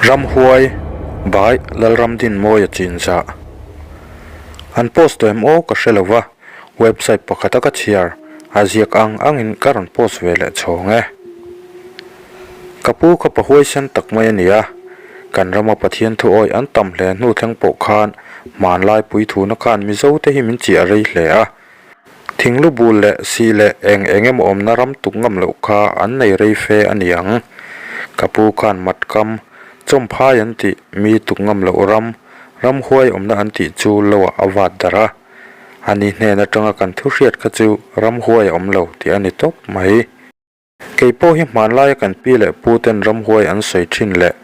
Ramhuai Bai Lalramdinmawia chinzah an post tawh em aw ka hre lo va, website pakhata ka chhiar a ziak ang angin ka rawn post ve leh chhawng e. Ka pu kha pa huaisen tak mai a ni a, kan rama Pathian thu awih an tam hle hnu thleng pawh khan hmanlai puithuna khan Mizo te hi min chiah rei hle a, Thinglu bul leh sih leh eng eng emaw awmna ram tuk ngam loh kha an nei rei fe a ni ang. Ka pu khan matkam, chawmphai an tih, mi tuk ngam loh ram, ramhuai awmna an tih chu loah a vat darh a. Ani hnen atanga kan thu hriat kha chu ramhuai a awm lo tih a ni tawp mai. Kei pawh hi hmanlaia kan pi leh pu ten ramhuai an sawi thin leh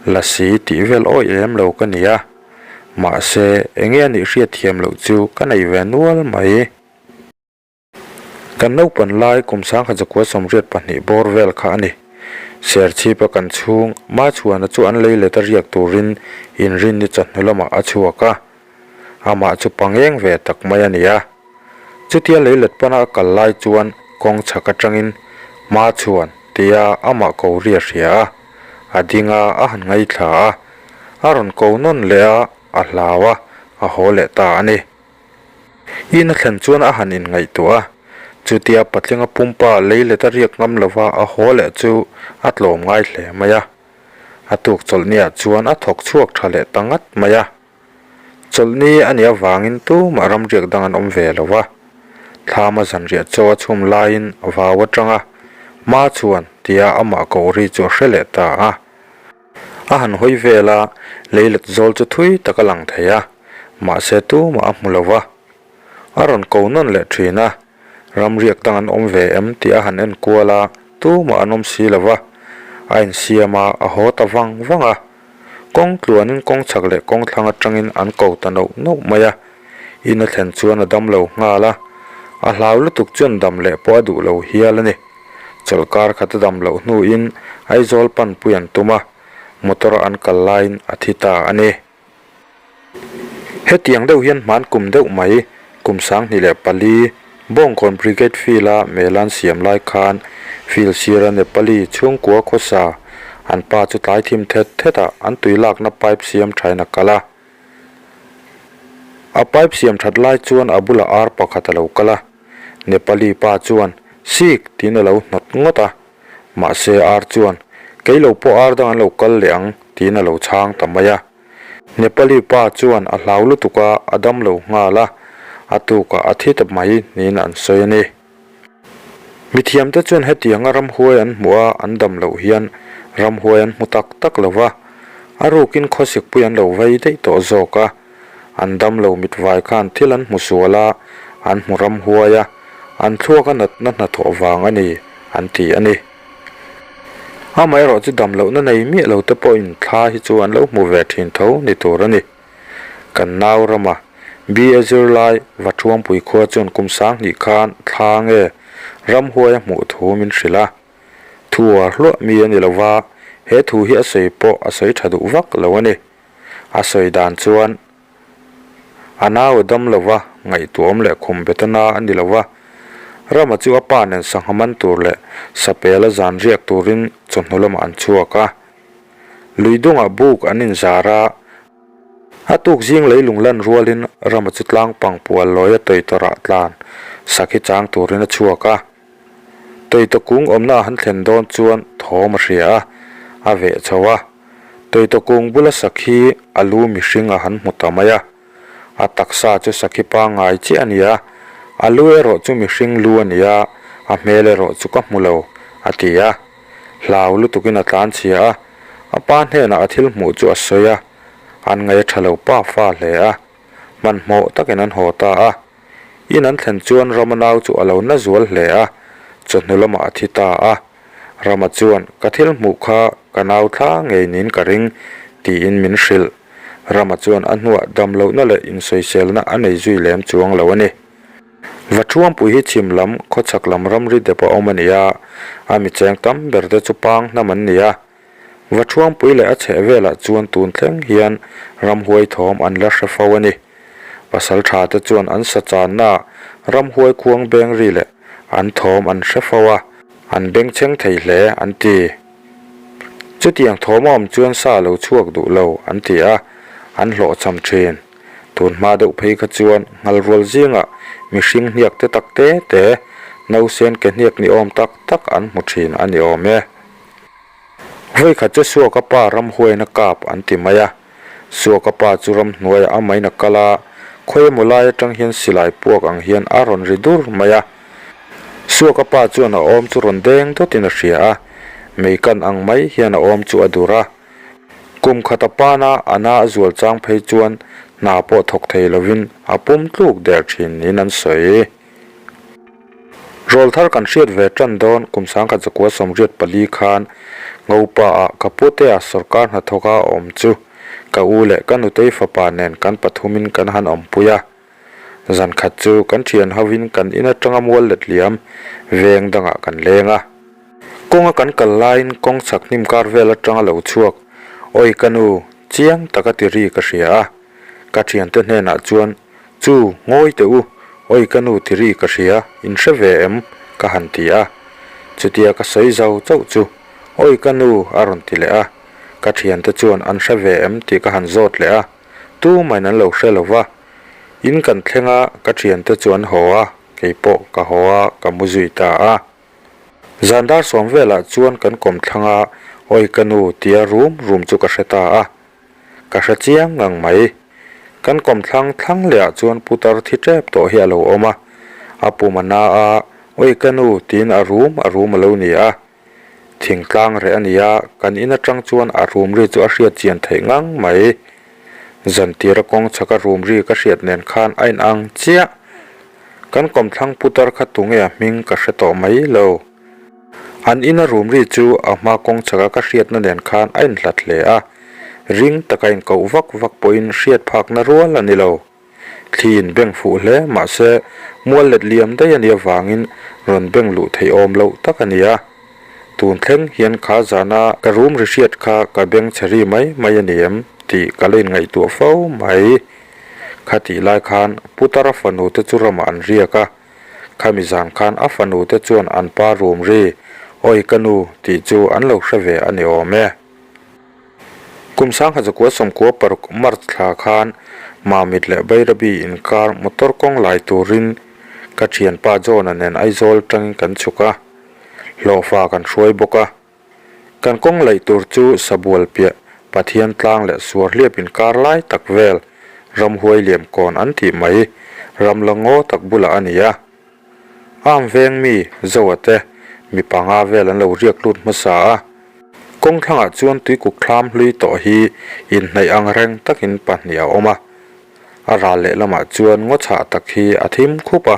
lasi tih vel awih lem lo ka ni a, mahse enge a nih hriat thiam loh chu ka nei ve nual mai. Kan naupan lai kum sangkhat zakua 82 bawr vel kha a ni. Serchhipa kan chhung Machhuana chu an lei let a riak turin inrinni chawhnu lamah a chhuak a, amah chu pangeng ve tak mai a ni a. Chutia leilet pana a kal lai chuan kawng chhak atangin hma chhuan tia amah ko ri a hria a, a ding a, a han ngaithla a, a rawn ko nawn leh a, a hlau a, a haw leh ta a ni. In a thlen chuan a han inngaihtuah a, chutia patlinga pumpa leilet a riak ngam lova a haw leh chu a tlawm ngai hle mai a. A tuk chawlhniah chuan a thawk chhuak tha leh ta ngat mai a. Chawlhni a nih avangin tumah ramriak dang an awm ve lo va, thlama zanriah chaw a chhum laiin vau atanga hma chuan tia amah ko ri chu a hre leh ta a. A han hawi vel a, leilet zawl chu thui tak a lang thei a, mahse tumah a hmu lo va. A rawn ko nawn leh thin a, ramriak dang an awm ve em tih a han en kual a, tumah an awm si lo va. A insiam a, a haw ta vang vang a. Kawng tluanin kawng chhak leh kawng thlang atangin an ko ta nauh nauh mai a, in a thlen chuan a dam lo nghal a, a hlau lutuk chuan dam leh pawh a duh lo hial a ni. Chawlhkar khat a dam loh hnuin Aizawl panpui an tum a, motor a an kal laiin a thi ta a ni. Hetiang deuh hian hman kum deuh mai, kum 2004, Bawngkawn Brigade Field-a Melan siam lai khan field sira Nepali chhungkua khawsa an pa chu tlai thim thet thetah an tui lakna pipe siam thain a kal a. A pipe siam that lai chuan a bulah ar pakhat a lo kal a, Nepali pa chuan Sik tiin a lo hnawt ngawt a, mahse ar chuan Kei lo pawh ar dang an lo kal leh ang tiin a lo chhang ta mai a. Nepali pa chuan a hlau lutuk a, a dam lo nghal a, a tukah a thi ta mai niin an sawi a ni. Mithiamte chuan hetianga ramhuai an hmuh a, an dam loh hian ramhuai an hmu tak tak lo va, a rukin khawsikpui an lo vei daih tawh zawk a, an dam lo mitvai khan thil an hmu sual a, an hmu ramhuai a, an thluak a natna hnathawh vang a ni, an ti a ni. Amaherawh chu dam lohna nei miah lo te pawhin thla hi chu an lo hmu ve thin tho ni tur a ni. Kan nau rama BA zirlai Vathuangpui khua chuan kum 2000 khan thla nge ramhuai a hmuh thu min hrilh a. Thu uar hluah mi a ni lo va, he thu hi a sawi pawh a sawi tha duh vak lo a ni. A sawi dan chuan A nau a dam lo va, ngaihtuahawm leh khum bet a na a ni lo va. Rama chu a pa nen sangha man tur leh sapel a zan riak turin chawhnu lamah an chhuak a. Lui dungah buk an inzar a, a tuk zing leilung lan rualin Rama chu tlang pang pual lawi a tawitawrah tlan sakhi chang turin a chhuak a. Tawitaw kung awmna a han thlen dawn chuan thawm a hria a, a veh chho a. Tawitaw kung bula sakhi a lu mihring a han hmu ta mai a. A taksa chu sakhi pangngai chiah a ni a, a lu erawh chu mihring lu a ni a, a hmel erawh chu ka hmu lo, a ti a. Hlau lutukin a tlan chhia a, a pa hnenah a thil hmuh chu a sawi a, an ngaih a tha lo pa fa hle a. Hmanhmawh takin an haw ta a. In an thlen chuan Rama nau chu a lo na zual hle a, chawhnu lamah a thi ta a. Rama chuan, Ka thil hmuh kha ka nau thla ngei niin ka ring, tiin min hrilh. Rama chuan a hnuah dam lohna leh insawiselna a nei zui lem chuang lo a ni. Vathuampui hi chhim lam, khawchhak lam ramri dep a awm a ni a, a mi cheng tam ber te chu pang hnam an ni a. Vathuangpui leh a chheh velah chuan tun thleng hian ramhuai thawm an la hre fo a ni. Pasal tha te chuan an sa channa ramhuai khuang beng ri leh an thawm an hre fo a, an bengchheng thei hle an ti. Chutiang thawm a awm chuan sa a lo chhuak duh lo, an ti a, an hlawhchham thin. Tun hma deuh phei kha chuan nghal rual zingah mihring hniak te tak te te, nausen ke hniak ni awm tak tak an hmu thin a ni awm e. Vawikhat chu Suaka pa ramhuain a kap an ti mai a. Suaka pa chu ramhnuaiah a main a kal a, khawi emaw lai atang hian silai puak ang hian a rawn ri dur mai a. Suaka pa chuan a awm chu rawn deng dawtin a hria a, mei kan ang mai hian a awm chu a dur a. Kum khat a pana a na a zual chang phei chuan hna pawh thawk thei lovin a pum tluk der thin niin an sawi. Rawl thar kan hriat ve tan dawn kum 1984 khan Ngopa ah ka putea sawrkar hnathawk a awm chu ka u leh ka nutei fapa nen kan pathumin kan han awmpui a. Zan khat chu kan thian hovin kan in atanga mual let liam veng dangah kan leng a. Kawnga kan kal laiin kawng chhak hnim kar vel atanga lo chhuak, Awi ka nu, chiang taka ti ri ka hria a. Ka thiante hnenah chuan, Chu, ngawi teh u, awi ka nu ti ri ka hria, in hre ve em? ka han ti a. Chutia ka sawi zau chauh chu, Awi ka nu a rawn ti leh a. Ka thiante chuan an hre ve em tih ka han zawt leh a, tumahin an lo hre lo va. In kan thleng a, ka thiante chu an haw a, kei pawh ka haw a, ka mu zui ta a. Zan dar sawm velah chuan kan kawmthlang a, Awi ka nu tia rum rum chu ka hre ta a. Ka hre chiang ngang mai. Kan kawmthlang thlang leh ah chuan putar thi tep tawh hi a lo awm a, a pum a na a, Awi ka nu tiin a rum a rum a lo ni a. Thingtlang reh a ni a, kan in atang chuan a rum ri chu a hriat chian theih ngang mai. Zantira kawng chhaka rum ri ka hriat nen khan a inang chiah. Kan kawmthlang putar kha tunge a hming ka hre tawh mai lo. An ina rum ri chu a hma kawng chhaka ka hriatna nen khan a inhlat hle a, ring taka inkoh vak vak pawhin hriat phakna rual a ni lo. Thli in beng fuh hle mahse mual let liam daih a nih avangin rawn beng luh theih awm loh tak a ni a. Tun thleng hian kha zana ka rum ri hriat kha ka beng chhe ri mai mai a ni em tih ka la inngaihtuah fo mai. Khatih lai khan Putara fanu te chu ramah an riak a. Khami zan khan a fanu te chuan an pa rum ri, Awi ka nu, tih chu an lo hre ve a ni awm e. Kum 1996 March thla khan Mamit leh Bairabi inkar motor kawng lai turin ka thianpa John-a nen Aizawl tangin kan chhuk a, hlawhfa kan hruai bawk a. Kan kawng laih tur chu Sabual piah Pathian tlang leh suar hliap inkar lai tak vel ramhuai liam kawn an tih mai ram la ngaw tak bulah a ni a. Am veng mi Zoa te mi panga vel an lo riak lut hmasa a. Kawng thlangah chuan tuikuk thlam hlui tawh hi inhnaih ang reng takin pahnih a awm a. A ral lehlamah chuan ngaw chhah tak hi a thim khup a.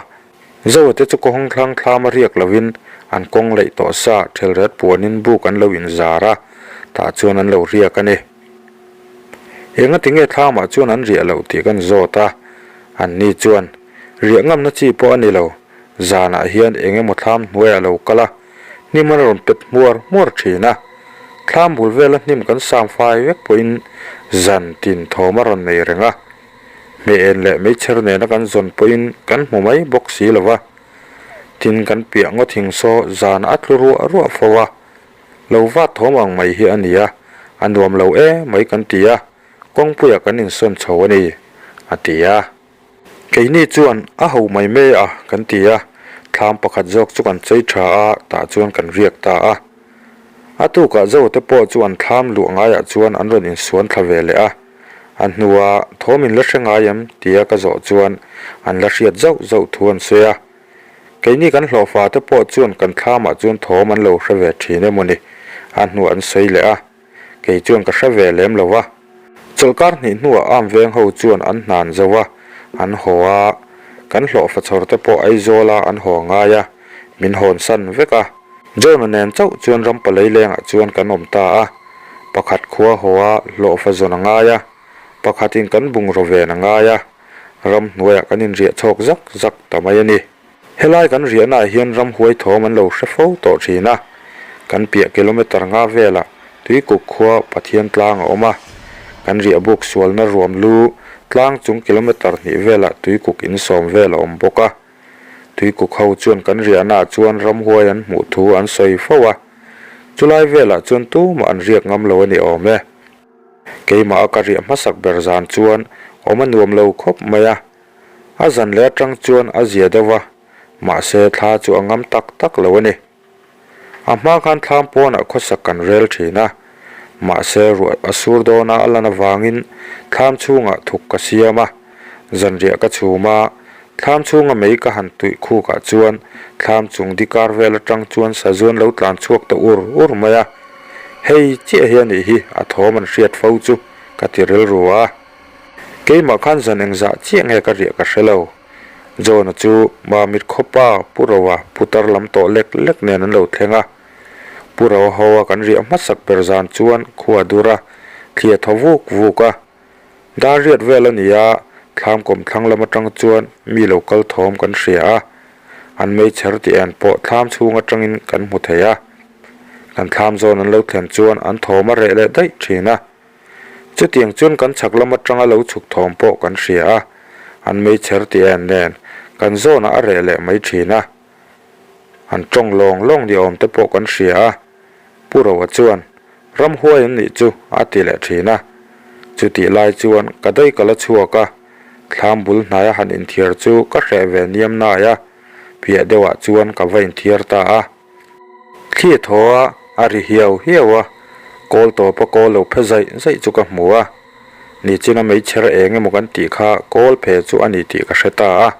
Zote chu kawng thlang thlam a riak lovin an kawng leih tawh sa thelret puanin buk an lo inzar a, tah chuan an lo riak a ni. Engati nge thlamah chuan an riah loh tih kan zawt a, anni chuan, Riah ngamna chi pawh a ni lo, zanah hian eng emaw thlam hnuaiah a lo kal a, hnim an rawn pet hmuar hmuar thin a, thlam bul vela hnim kan sam fai vek pawhin zan tin thawm a rawn nei reng a. Hmeh en leh meichher nena kan zawn pawhin kan hmu mai bawk si lo va. Tin, kan piah ngaw thing saw zan a tlu ruah ruah fo a, lo vat thawm ang mai hi a ni a, a nuam lo e mai kan ti a, kawngpuiah kan insawn chho a ni, a ti a. Keini chuan a ho mai mai a kan ti a, thlam pakhat zawk chu kan chei tha a, tah chuan kan riak ta a. A tukah Zote pawh chu an thlam luah ngaiah chuan an rawn insuan thla ve leh a. A hnua thawm in la hre ngai em? tia ka zawh chuan an la hriat zauh zauh thu an sawi a. Keini kan hlawhfa te pawh chuan kan thlamah chuan thawm an lo hre ve thin emaw ni? A hnuah an sawi leh a. Kei chuan ka hre ve lem lo va. Chawlhkar hnih hnuah am veng ho chuan an hnan zo a, an haw a. Kan hlawhfa chhawr te pawh Aizawla an haw ngai a, min hawnsan vek a. John-a nen chauh chuan ram palei lengah chuan kan awm ta a, pakhat khua haw a hlawhfa zawn a ngai a, pakhatin kan bungraw ven a ngai a, ramhnuaiah kan inriah chhawk zak zak ta mai a ni. Helai kan riahnaah hian ramhuai thawm an lo hre fo tawh thin a, kan piah kilometre nga velah Tuikuk khua Pathian tlang a awm a, kan riah buk sualna ruam lu tlang chung kilometre hnih velah Tuikuk insawm vel a awm bawk a. Tuikuk ho chuan kan riahnaah chuan ramhuai an hmuh thu an sawi fo a. Chulai velah chuan tumah an riak ngam lo a ni awm e. Keimah a ka riah hmasak ber zan chuan awm a nuam lo khawp mai a. A zan leh atang chuan a zia deuh a, mahse thla chu a ngam tak tak lo a ni. A hma khan thlam pawnah khawsak kan rel thin a, mahse ruah a sur dawna a lan avangin thlam chhungah thuk ka siam a, zanriah ka chhum a, thlam chhunga mei ka han tuih khukah chuan thlam chung dikar vel atang chuan sazuan lo tlan chhuak ta ur ur mai a, hei chiah hi a nih hi a thawm an hriat fo chu ka ti rilru a. Keimah khan zan engzah chiah nge ka riah ka hre lo. John-a chu Mamit khawpa Pu Roa putar lam tawh lek lek nen an lo thleng a. Pu Roa ho a kan riah hmasak ber zan chuan khua dur a, thli a thaw vuk vuk a. Dar riat vel a ni a, thlam kawm thlang lam atang chuan mi lo kal thawm kan hria a. An meichher tih en pawh thlam chhung atangin kan hmu thei a. Kan thlam zawn an lo thlen chuan an thawm a reh leh daih thin a. Chutiang chuan kan chhak lam atanga lo chhuk thawm pawh kan hria a, an meichher tih en nen kan zawnah a reh leh mai thin a. An tawng lawng lawng ni awm te pawh kan hria a, Pu Roa chuan, Ramhuai an nih chu a ti leh thin a. Chutih lai chuan ka dai ka la chhuak a, thlam bul hnaia han inthiar chu ka hreh ve niam nai a, piah deuhah chuan ka va inthiar ta a. Thli a thaw a, a ri hiau hiau a, kawl tawpa kawl lo phe zaih zaih chu ka hmu a. Nichina meichher eng emaw kan tih kha kawl phe chu a ni tih ka hre ta a.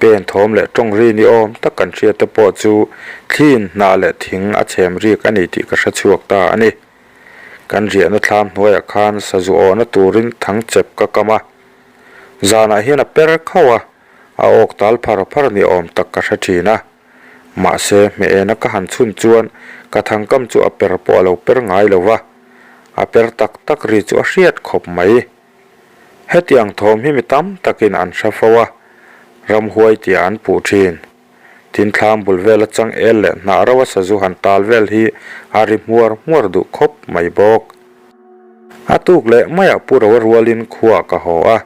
Pen thawm leh tawng ri ni awm tak kan hriat te pawh chu thliin hnah leh thing a chhem rik a ni tih ka hre chhuak ta a ni. Kan riahna thlam hnuaiah khan sazu awhna turin thang chep ka kam a. Zanah hian a per khauh a, a awk tal phar phar ni awm tak ka hre thin a. Mahse, hmeh ena ka han chhun chuan ka thangkam chu a per pawh a lo per ngai lo va, a per tak tak ri chu a hriat khawp mai. Hetiang thawm hi mi tam takin an hre fo a, ramhuai tia an puh thin. Tin thlam bul vela changel leh hnah ro a sazu han tal vel hi a ri hmuar hmuar duh khawp mai bawk. A tuk leh maiah Pu Roa rualin khuaah ka haw a,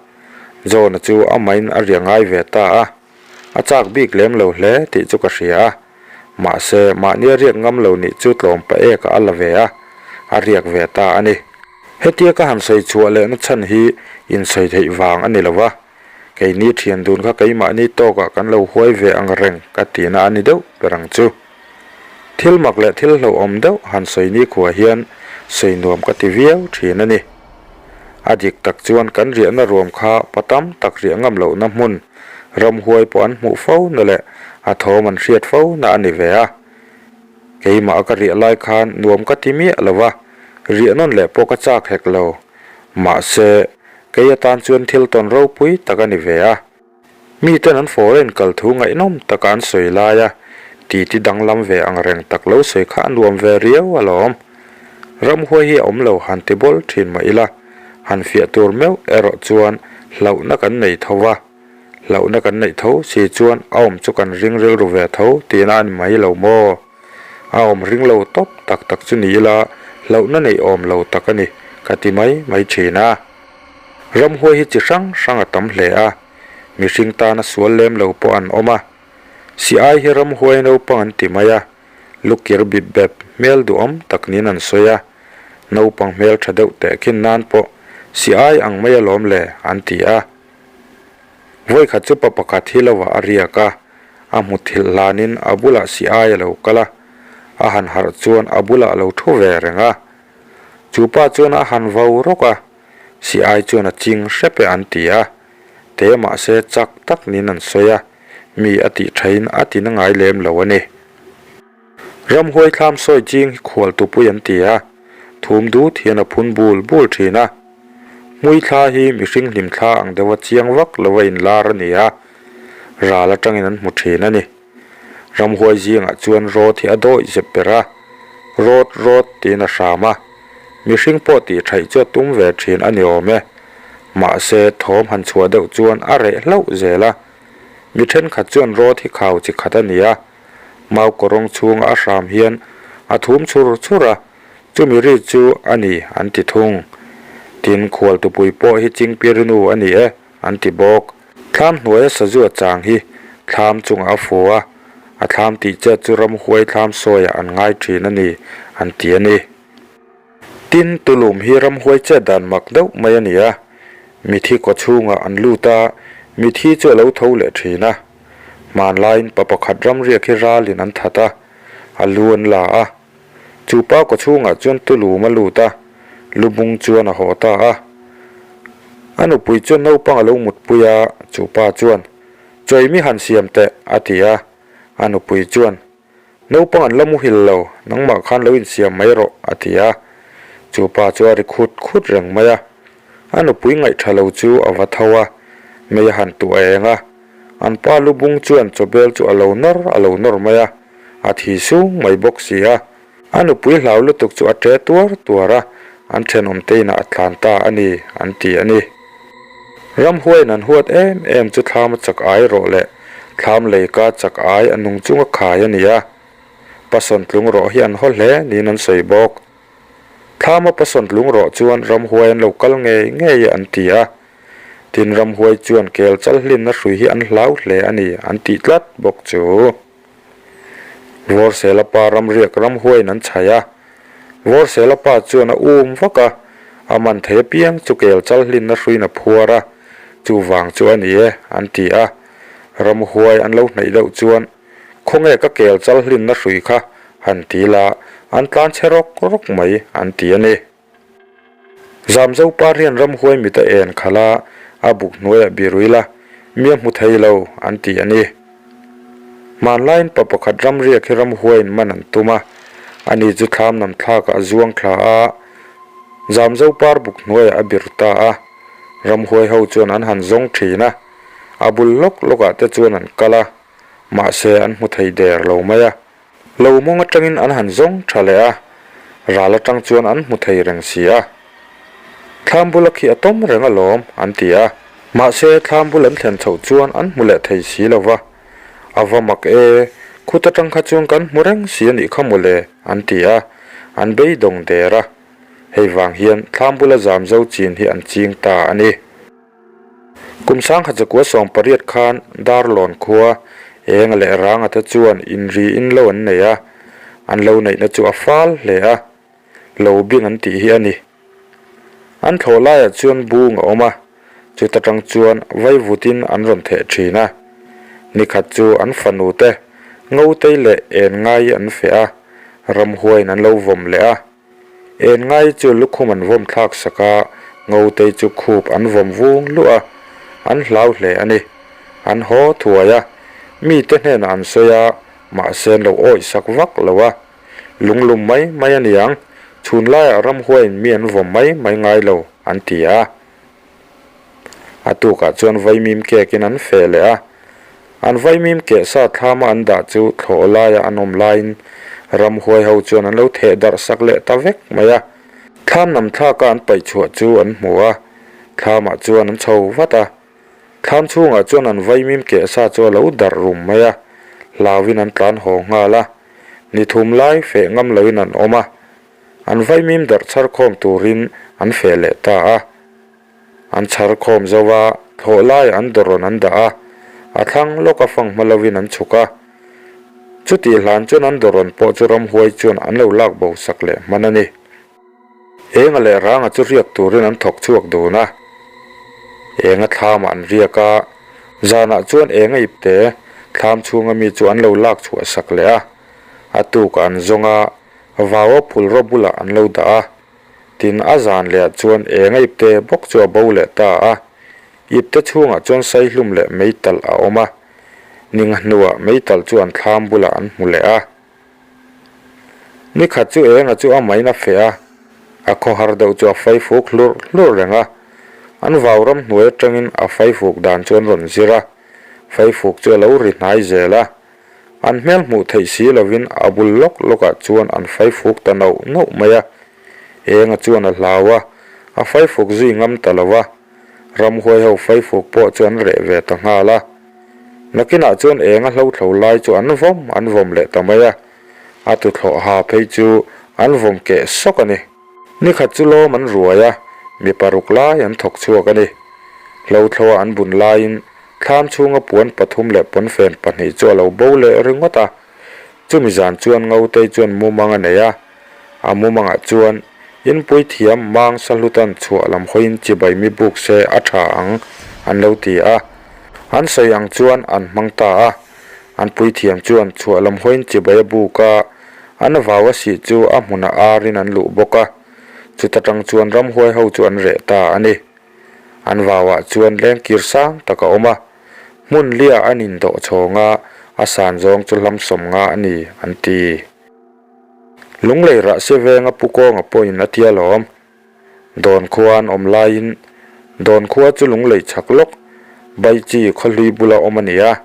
John-a chu amahin a ria ngai ve ta a. A chak bik lem lo hle tih chu ka hria a, mahse mahnia riak ngam lo nih chu tlawm pa ek a la ve a, a riak ve ta a ni. Hetia ka han sawi chhuah lehna chhan hi insawi theih vang a ni lo va, keini thian dun kha keimahni tawkah kan lo huai ve ang reng ka tihna a ni deuh ber ang chu. Thil mak leh thil hlauhawm deuh han sawi nikhua hian sawi nuam ka ti viau thin a ni. A dik tak chuan kan riahna ruam kha pa tam tak riah ngam lohna hmun ramhuai pawh an hmuh fo na leh a thawm an hriat fo na a ni ve a. Keimah a ka riah lai khan nuam ka ti miah lo va, riah nawn leh pawh ka chak hek lo. Mahse, kei atan chuan thil tawn ropui tak a ni ve a. Miten an foreign kal thu ngaihnawm taka an sawi lai a, titi danglam ve ang reng tak lo sawi kha a nuam ve riau alawm. Ramhuai hi a awm lo han ti bawl thin mah ila, han fiah tur meuh erawh chuan hlauhna kan nei tho va, hlauhna kan neih tho si chuan a awm chu kan ring rilru ve tho tihna a ni mai lo maw? A awm ring lo tawp tak tak chu ni ila hlauhna neih awm lo tak a ni ka ti mai mai thin a. Ramhuai hi chi hrang hrang a tam hle a, mihring tana sual lem lo pawh an awm a. Si ai hi ramhuai naupang an ti mai a, lukir bip bep hmel duhawm tak niin an sawi a, naupang hmel tha deuh teh khin nan pawh si ai ang mai alawm le an ti a. Vawikhat chu pa pakhat hi lovah a riak a, a hmu thilh hlanin a bulah si ai a lo kal a, a han harh chuan a bulah a lo thu ve reng a. Chu pa chuan a han vau rawk a, si ai chuan a ching hrep e an ti a, te mahse chak tak niin an sawi a, mi a tih thain a ti na ngai lem lo a ni. Ramhuai thlam sawi ching hi khual tupui an ti a, thum dut hian a phun bul bul thin a. Hmui thla hi mihring hlim thla ang deuha chiang vak lova inlar a ni a, ral atangin an hmu thin a ni. Ramhuai zingah chuan rawt hi a dawih zep ber a, Rawt rawt tiin a hram a, mihring pawh tih thaih chu a tum ve thin a ni awm e. Mahse, thawm han chhuah deuh chuan a reh hlauh zel a. Mi thenkhat chuan rawt hi khau chi khat a ni a, mau kawrawng chhunga a hram hian a thum chhur chhur a, chumi ri chu a ni an ti thung. Tin, khualtupui pawh hi Chingpirinu a ni e. An ti bawk. Thlam hnuaia sazu a chang hi thlam chungah a fu a. A thlam tih chet chu ramhuai thlam sawiah an ngai thin a ni, an ti a ni. Tin, Tulum hi ramhuai chet dan mak deuh mai a ni a. Mithi kaw chhungah an lut a, mithi chu a lo tho leh thin a. Hmanlaiin pa pakhat ramriak hi ralin an that a, a lu an la a. Chu pa kaw chhungah chuan Tulum a lut a, lubung chuan a haw ta a. A nupui chuan naupang a lo mutpui a, chu pa chuan, Chawimi han siam teh, a ti a. A nupui chuan, Naupang an la muhil lo, nangmah khan lo insiam mai rawh, a ti a. Chu pa chu a ri khut khut reng mai a. A nupui ngaihtha lo chu a va tho a, mei a han tuah eng a. An pa lu bung chuan chawbel chu a lo nawr a lo nawr mai a, a thi sung mai bawk si a. A nupui hlau lutuk chu a ṭe tuar tuar a, an ṭhenawm te inah a tlan ta a ni, an ti a ni. Ramhuaiin an huat em em chu thlam a chak ai rawh le, thlam leika chak ai a nung chunga khai a ni a. Pasawn tlung rawh hi an haw hle niin an sawi bawk. Thlama pasawn tlung rawh chuan ramhuai an lo kal ngei ngei e an ti a. Tin ramhuai chuan kel chal hlinna hrui hi an hlau hle a ni an tih tlat bawk chu. Vawrsela pa ramriak ramhuaiin an chhaih a. Vawrsela pa chuan a um vak a, a man thei apiang chu kel chal hlinna hruiin a phuar a, chuvang chu a ni e, an ti a. Ramhuai an lo hnaih deuh chuan, Khawnge ka kel chal hlinna hrui kha han ti la, an tlan chhe rawk rawk mai, an ti a ni. Zamzo par hian ramhuai mit a en khalh a, a buk hnuaiah birui la, mi a hmu thei lo, an ti a ni. Hmanlaiin pa pakhat ramriak hi ramhuaiin man an tum a, ani chu thlam nam thlakah a zuang thla a, Zamzo par buk hnuaiah a bir ta a. Ramhuai ho chuan an han zawng thin a, a bul lawk lawkah te chuan an kal a, mahse an hmu thei der lo mai a. Lo mawng atangin an han zawng tha leh a, ral atang chuan an hmu thei reng si a. Thlam bula khi a tawm reng alawm, an ti a. Mahse, thlam bul an thlen chhoh chuan an hmu leh thei si lo va. A va mak e, khut atang kha chuan kan hmu reng si a nih kha mawle, an ti a, an beidawng der a. Hei vang hian thlam bula zam zo chin hi an ching ta a ni. Kum sangkhat zakua 18 khan Darlawn khua Enga leh Ranga te chuan inri in lo an nei a, an lo neihna chu a fal hle a, lo bing an tih hi a ni. An thlawh laiah chuan bung a awm a, chuta tang chuan vaivutin an rawn theh thin a. Nikhat chu an fanu te Ngotei leh Enngai an feh a, ramhuaiin an lo vawm leh a. En ngai chu lukhum an vawm thlak sak a, Ngotei chu khup an vawm vung luh a, an hlau hle a ni. An haw thuai a, mite hnenah an sawi a, mahse an lo awih sak vak lo a. Lunglum mai mai a niang, chhun laiah ramhuaiin mi an vawm mai mai ngai lo, an ti a. A tukah chuan vaimim kekin an feh leh a. An vaimim keh sa thlama an dah chu thlawh laia an awm laiin ramhuai ho chuan an lo theh darh sak leh ta vek mai a. Thlam nam thlaka an paih chhuah chu an hmu a, thlamah chuan an chho vat a. Thlam chhungah chuan an vaimim keh sa chu a lo darh rum mai a, hlauin an tlan haw nghal a. Ni thum lai feh ngam loin an awm a. An vaimim darh chhar khawm turin an feh leh ta a. An chhar khawm zo a, thlawh laiah an dawrawn an dah a, a thlang lawka fang hma lovin an chhuk a. Chutih hlan chuan an dawrawn pawh chu ramhuai chuan an lo lak bo sak leh hman a ni. Enga leh ranga chu riak turin an thawk chhuak dun a. Enga thlamah an riak a, zanah chuan enga ipte thlam chhunga mi chu an lo lak chhuah sak leh a. A tukah an zawng a, Vaua phulraw bulah an lo dah a, tin a zan lehah chuan eng a ipte bawk chu a bo leh ta a. Ipte chhungah chuan saihlum leh meitalh a awm a, ninga hnuah meitalh chu an thlam bulah an hmu leh a. Nikhat chu enga chu a main a feh a, a khawhar deuh chu a faifuk hlurh hlurh reng a. An vau ram hnuai atangin a faifuk dan chu an rawn zir a, faifuk chu a lo ri hnai zel a. An hmel hmuh theih si lovin a bul lawk lawkah chuan an faifuk ta nauh nauh mai a. Enga chuan a hlau a, a faifuk zui ngam ta lo a. Ramhuai ho faifuk pawh chu an reh ve ta nghal a. Nakinah chuan enga hlothlo lai chu an vawm an vawm leh ta mai a. A tuthlawh ha phei chu an vawm keh sawk a ni. Nikhat chu lawm an ruai a, mi paruk lai an thawk chhuak a ni. Hlothloa an bun laiin thlam chhunga puan pathum leh pawnfen pahnih chu a lo bo leh ringawt a. Chumi zan chuan Ngotei chuan mumang a nei a, a mumangah chuan inpui thiam mang sahlutan chhuah lam hawiin chibai mi buk se a tha ang an lo ti a. An sawi ang chuan an hmang ta a, an puithiam chuan chhuah lam hawiin chibai a buk a, an vau a sih chu a hmunah arin an luh bawk a, chuta tang chuan ramhuai ho chu an reh ta a ni. An vauah chuan lengkir sang tak a awm a, hmun lia an indawh chhawng a, a san zawng chu hlam 50 a ni, an ti. Lunglei rahsia venga Pu Kawnga pawhin a tia lawm. Dawn khua an awm laiin Dawn khua chu Lunglei chhak lawk Baichi khawhlui bula awm a ni a,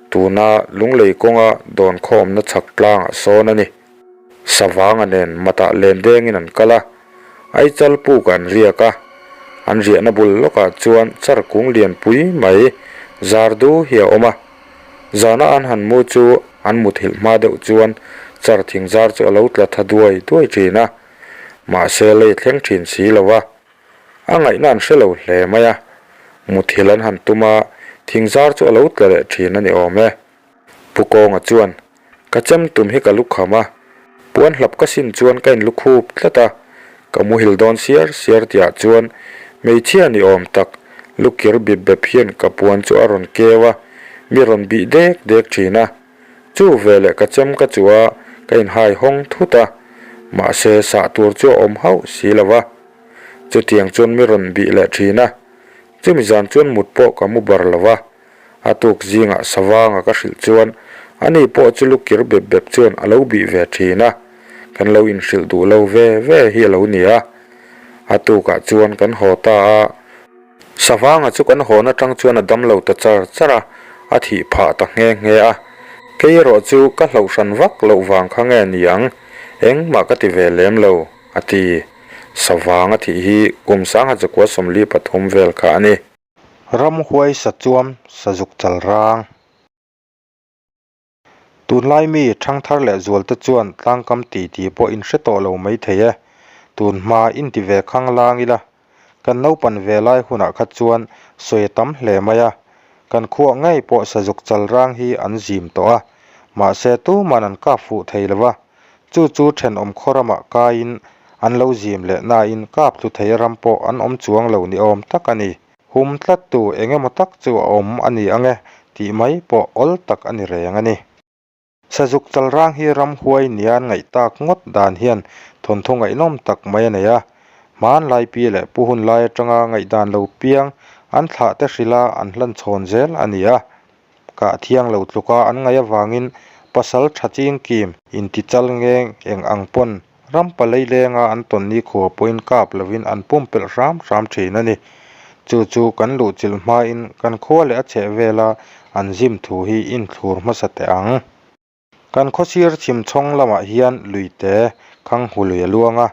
tuna Lunglei kawnga Dawn khaw awmna chhak tlangah sawn a ni. Savanga nen matah len dengin an kal a, Aichal puk an riak a, an riahna bul lawkah chuan char kung lianpui mai zar du hi a awm a. Zana an han mu chu an muthilh hma deuh chuan char thing zar chu a lo tla tha duai duai thin a, mahse lei thleng thin si lo a, a ngaihna an hre lo hle mai a, muthilh an han tum a, thing zar chu a lo tla leh thin a ni awm e. Pu Kawnga chuan, Ka chem tum hi ka lu kham a, puan hlap ka sin chuan ka inlu khup tlat a, ka muhil dawn siar siar tihah chuan hmeichhia ni awm tak lu kir bip bep hian ka puan chu a rawn keu a, mi rawn bih dek dek thin a. Chu veleh ka chem ka chuh a, ka inhai hawng thut a, mahse sah tur chu a awm hauh si lo va. Chutiang chuan mi rawn bih leh thin a, chumi zan chuan mut pawh ka mu bar lo va. A tuk zingah Savanga ka hrilh chuan ani pawh chu lu kir bep bep chuan a lo bih ve thin a, kan lo inhrilh duh lo ve ve hi a lo ni a. A tukah chuan kan haw ta a, Savanga chu kan hawn atang chuan a dam lo ta char char a, a thih phah ta nghe nghe a. Kei erawh chu ka hlauh hran vak loh vang kha nge ni ang, engmah ka ti ve lem lo, a ti. Savanga thih hi kum 1943 vel kha a ni. Ramhuai sachuam sazuk chal rang. Tunlai mi thangthar leh zualte chuan tlangkam ti ti pawh in hre tawh lo mai thei e. Tun hma in ti ve khang lang ila. Kan naupan ve lai hunah kha chuan sawi a tam hle mai a. Kan khuah ngei pawh sazuk chal rang hi an zim tawh a. Mahse tuman an kap fuh thei lo va. Chu chu thenawm khaw ramah kaiin an lo zim leh nain kap thlu thei ram pawh an awm chuang lo ni awm tak a ni. Hum tlattu eng emaw tak chu a awm a ni ang e tih mai pawh awl tak a ni reng a ni. Sazuk chalrang hi ramhuai nia an ngaih tak ngawt dan hian thawnthu ngaihnawm tak mai a nei a. Hmanlai pi leh pu hun lai atanga ngaihdan lo piang an thlah te hrilha an hlan chhawn zel a ni a. Kah thiang lo tluka an ngaih avangin pasal tha chingkim intichal ngeng eng ang pawn ram palei lenga an tawn nikhua pawhin kap lovin an pumpelh hram hram thin a ni. Chu chu kan luhchilh hmain kan khua leh a chheh vela an zim thu hi inthlur hmasa teh ang. Kan khawsir chhim chhawng lamah hian luite khang hu lui a luang a,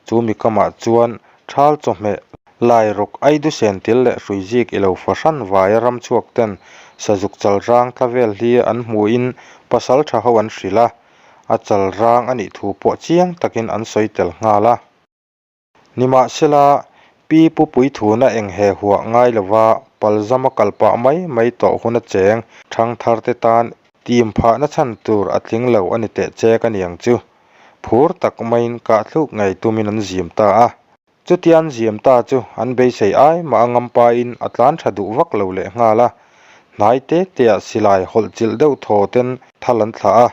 chu mi kamah chuan thal chawhmeh lai rawk aidu sen til leh hrui zik i lo fahran vaia ram chhuak ten sazuk chal rang tla vel hi an hmuhin pasal tha ho an hrilh a, a chal rang a nih thu pawh chiang takin an sawi tel nghal a. Nimahsela, Pi Pu Puithuna eng he huah ngai lova palzama kal pah mai mai tawh hun a cheng thangthar te tan tim phahna chhan tur a tling lo a ni teh chek a niang chu. Phur tak maiin kahthluk ngei tumin an zim ta a. Chutia an zim ta chu an beisei ai mah a ngampain a tlan tha duh vak lo leh nghal a. Hnai te teah silai hawlh chilh deuh thaw ten thal an thlah a.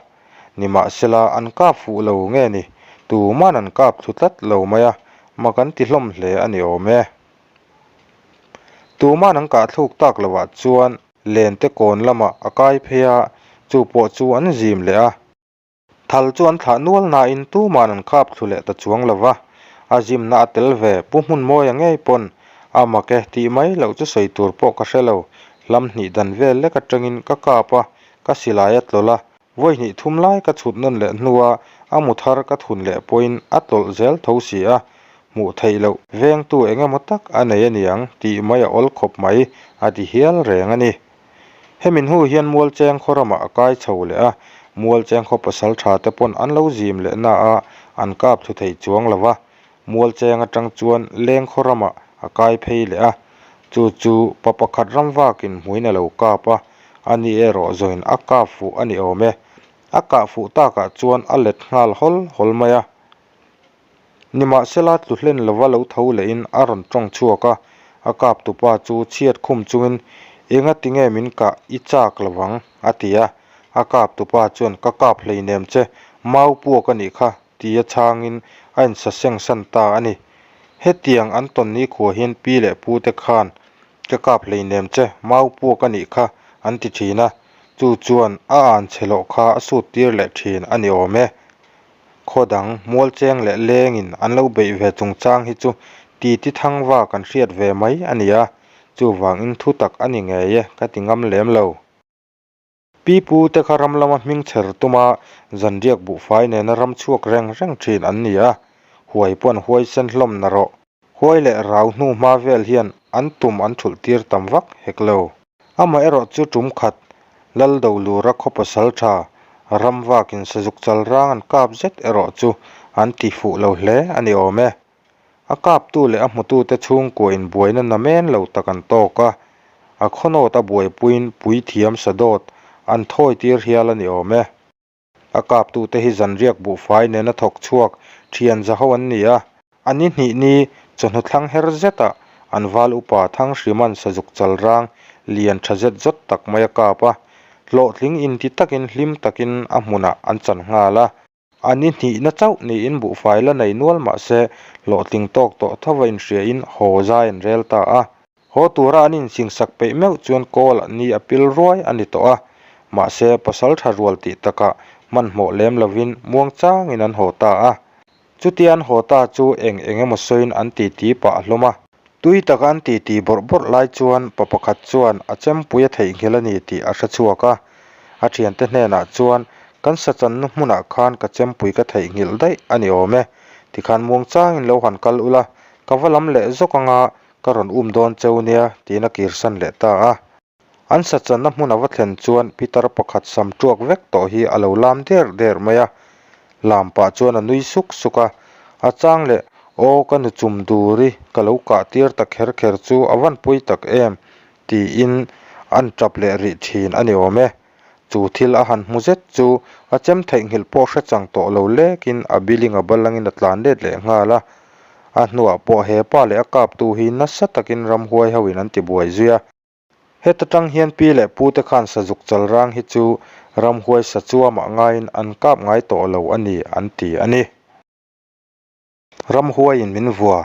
Nimahsela, an kap fuh lo nge ni? Tuman an kap thlu tlat lo mai a, mak an ti hlawm hle a ni awm e. Tuman an kah thluk tak lovah chuan lente kawn lamah a kai phei a, chu pawh chu an zim leh a. Thal chu an thlah nual nain tuman an kap thlu leh ta chuang lo va, a zimna a tel ve Pu Hmunmawia ngei pawn a mak e tih mai loh chu sawi tur pawh ka hre lo, hlam hnih dan vel lek atangin ka kap a, ka silai a tlawlh a, Vawi hnih thum lai ka chhut nawn leh hnua a mu thar ka thun leh pawhin a tlawlh zel tho si a, hmuh theih loh vengtu eng emaw tak a nei a niang tih mai a awl khawp mai a ti hial reng a ni. Hemi hnu hian Mualcheng khaw ramah a kai chho leh a, Mualcheng khaw pasal tha te pawn an lo zim leh na a, an kap thlu thei chuang lo va, Mualcheng atang chuan leng khaw ramah a kai phei leh a, chu chu pa pakhat ram vakin hmuin a lo kap a, ani erawh zawin a kap fuh a ni awm e. A kah fuh takah chuan a let nghal hawl hawl mai a. Nimahsela tlu hlen lova lo tho lehin a rawn tawng chhuak a, a kap tupa chu chhiat khum chungin, Enga tinge min kah i chak lovang? a ti a. A kap tupa chuan, Ka kap hleinem che, mau puak a nih kha, tia chhangin a insaseng san ta a ni. Hetiang an tawn nikhua hian pi leh pute khan, Ka kap hleinem che, mau puak a nih kha, an ti thin a, chu chuan a an chhe loh kha a sut tir leh thin a ni awm e. Khaw dang, mualcheng leh lengin an lo beih ve chungchang hi chu titi thangva kan hriat ve mai a ni a, chuvangin thu tak a ni ngei e ka ti ngam lem lo. Pi pu te kha ram lama hming chher tuma zanriak buhfai nena ram chhuak reng reng thin an ni a, huai pawh an huaisen hlawm na rawh. Huai leh rau hnu hma vel hian an tum an thulh tir tam vak hek lo. Amaherawh chu tum khat Laldolura khaw pasal tha ram vakin sazuk chal rang an kap zet erawh chu an ti fuh lo hle a ni awm e. A kaptu leh a hmutute chhungkua inbuaina namen lo tak an tawk a, a khawnawt a buaipuiin puithiam sadawt an thawi tir hial a ni awm e. A kaptute hi zanriak buhfai nena thawk chhuak thian za ho an ni a, a ni hnih ni chawhnu thlang her zetah an val upa Thanghriman sazuk chalrang lian tha zet zawt tak mai a kap a, hlawhtling inti takin hlim takin a hmunah an chan nghal a. A ni hnihna chauh niin buhfai la nei nual mah se hlawhtling tawk tawh thova inhriain haw zai an rel ta a. Haw tura an insingsak peih meuh chuan kawl ni a pil ruai a ni tawh a, mahse pasal tha rual tih takah hmanhmawh lem lovin muangchangin an haw ta a. Chutia an haw ta chu eng eng emaw sawiin an titi pah hlawm a. Tui taka an titi bawrh bawrh lai chuan pa pakhat chuan a chempui a theihnghilh a ni tih a hre chhuak a. A thiante hnenah chuan, Kan sachannu hmunah khan ka chempui ka theihnghilh daih a ni awm e. Tikhan muangchangin lo han kal ula, ka va lam leh zawk anga ka rawn um dawn cheu nia, tiin a kirsan leh ta a. An sachanna hmun a va thlen chuan pitar pakhat sam tuak vek tawh hi a lo lam der der mai a. Lam pah chuan a nui suk suk a, a chang leh, Aw ka nu chum duri ka lo kah tir ta kher kher chu a van pawi tak em? tiin an tap leh rih thin a ni awm e. Chu thil a han hmu zet chu a chem theihnghilh pawh hre chang tawh lo lekin a biling a balangin a tlan let leh nghal a. A hnuah pawh he pa leh a kaptu hi nasa takin ramhuai hoin an tibuai zui a. Heta tang hian pi leh pute khan sazuk chalrang hi chu ramhuai sa chuamah ngaiin an kap ngai tawh lo a ni an ti a ni. Ramhuaiin min vua,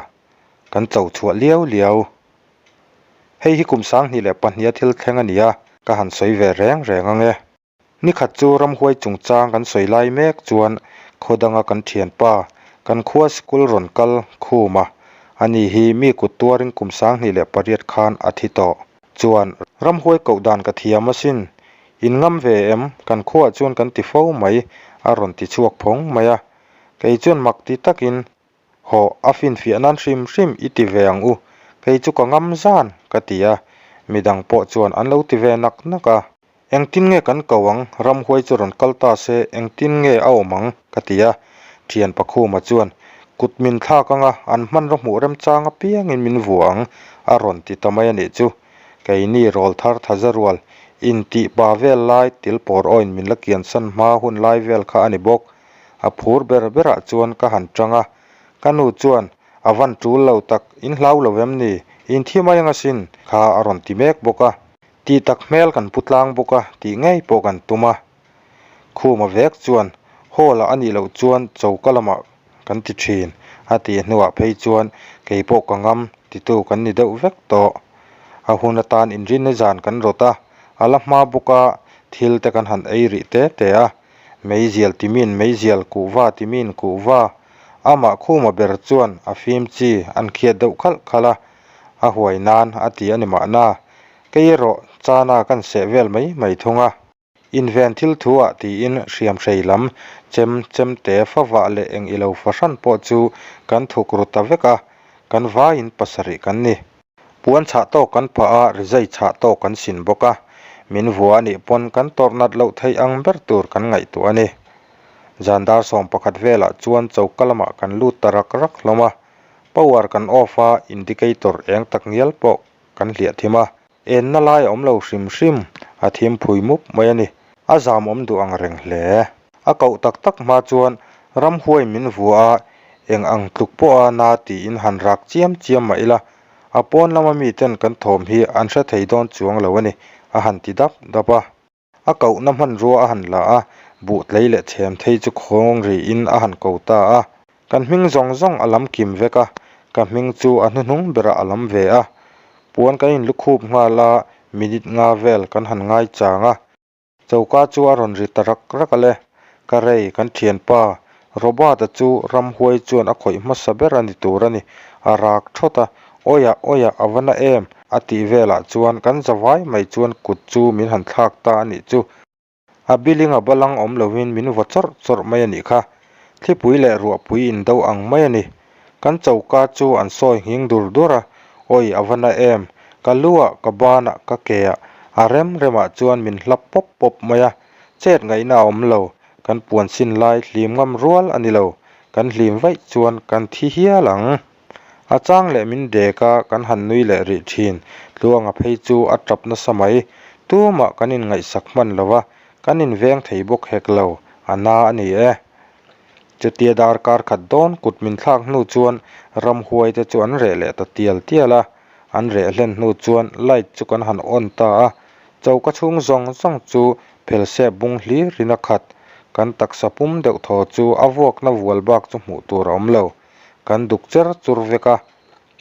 kan cho chhuah liau liau. Hei hi kum 2002 a thil thleng a ni a, ka han sawi ve reng reng ang e. Nikhat chu ramhuai chungchang kan sawi lai mek chuan khaw danga kan thianpa, kan khua sikul rawn kal khum a, ani hi mi kut tuarin kum 2008 khan a thi tawh. Chuan, ramhuai koh dan ka thiam asin, in ngam ve em, kan khuaah chuan kan ti fo mai, a rawn ti chhuak phawng mai a. Kei chuan mak ti takin, Hawh, a finfiah nan hrim hrim i ti ve ang u, kei chu ka ngam zan, ka ti a, midang pawh chuan an lo ti ve nak nak a. Engtin nge kan ko ang, ramhuai chu rawn kal ta se engtin nge a awm ang? ka ti a. Thian Pakhuma chuan, Kut min thlak anga an hmanraw hmuh remchang apiangin min vua ang, a rawn ti ta mai a nih chu. Keini rawl thar thaza rual, intih pa vel lai til pawr awin min la kiansan hma hun lai vel kha a ni bawk. A phur ber berah chuan ka han tang a, ka nu chuan, A van tul lo tak, in hlau lo em ni? In thi mai ang asin, kha a rawn ti mek bawk a. Tih tak hmel kan pu tlang bawk a tih ngei pawh kan tum a. Khuma vek chuan hall ah a nih loh chuan choka lamah kan ti thin a tih hnuah phei chuan kei pawh ka ngam titu kan ni deuh vek tawh. A hun atan inrinna zan kan rawt a, a la hma bawk a thil te kan han ei rih te te a. Meizial timin meizial kuhva timin kuhva amah khuma ber chuan a fim chi an khiat deuh khalh khalh a. A huai nan a ti a ni mahna, kei erawh chana kan seh vel mai mai thung a. Inven thil thu ah tiin hriamhrei lam chem chem te favah leh eng ilo fahran pawh chu kan thuk ru ta vek a, kan vaiin pasarih kan ni. Puan chhah tawk kan phah a, rizai chhah tawk kan sin bawk a, min vua a nih pawn kan tawrh nat loh theih ang ber tur kan ngaihtuah a ni. Zan dar 11 velah chuan choka lamah kan lut ta rak rak hlawm a, Power kan off a, indicator eng tak ngial pawh kan hliah thim a, enna lai a awm lo hrim hrim, a thim phui mup mai a ni. A zam awm duh ang reng hle. A koh tak tak hma chuan ramhuai min vua a, eng ang tluk pawha na tiin han rak chiam chiam mah ila, a pawn lama miten kan thawm hi an hre thei dawn chuang lo a ni, a han ti dap dap a. A kohna hmanrua a han la a, buh tlei leh chhem thei chu khawng riin a han ko ta a. Kan hming zawng zawng a lam kim vek a, ka hming chu a hnuhnung berah a lam ve a. Puan kan inlukhup nghal a, minute nga vel kan han ngaichang a. Choka chu a rawn ri ta rak rak a le. Ka rei, kan thianpa Robert-a chu ramhuai chuan a khawih hmasa ber a ni tur a ni. A rak thawt a, Awiah, awiah, a va na em? a tih velah chuan kan zavai mai chuan kut chu min han thlak ta a nih chu. A biling a balang awm lovin min vaw chawrh chawrh mai a nih kha. Thlipui leh ruahpui indo ang mai a ni. Kan choka chu an sawi nghing dur dur a, Awi, a va na em? Ka luah, ka banah, ka keah, a rem remah chuan min hlap pawp pawp mai a. Chet ngaihna a awm lo, kan puan sin lai hlim ngam rual a ni lo, kan hlim vaih chuan kan thi hial ang. A chang leh min dek a, kan han nui leh rih thin. Tluanga phei chu a tap nasa mai. Tumah kan inngaihsak hman lo va, kan inveng thei bawk hek lo, a na a ni e. Chutia darkar khat dawn kut min thlak hnu chuan ramhuai te chu an reh leh ta tial tial a, an reh hlen hnu chuan light chu kan han on ta a, choka chhung zawng zawng chu phelsep bung hlir in a khat, kan taksa pum deuh thaw chu a vuakna vual bak chu hmuh tur a awm lo, kan duk cher chur vek a,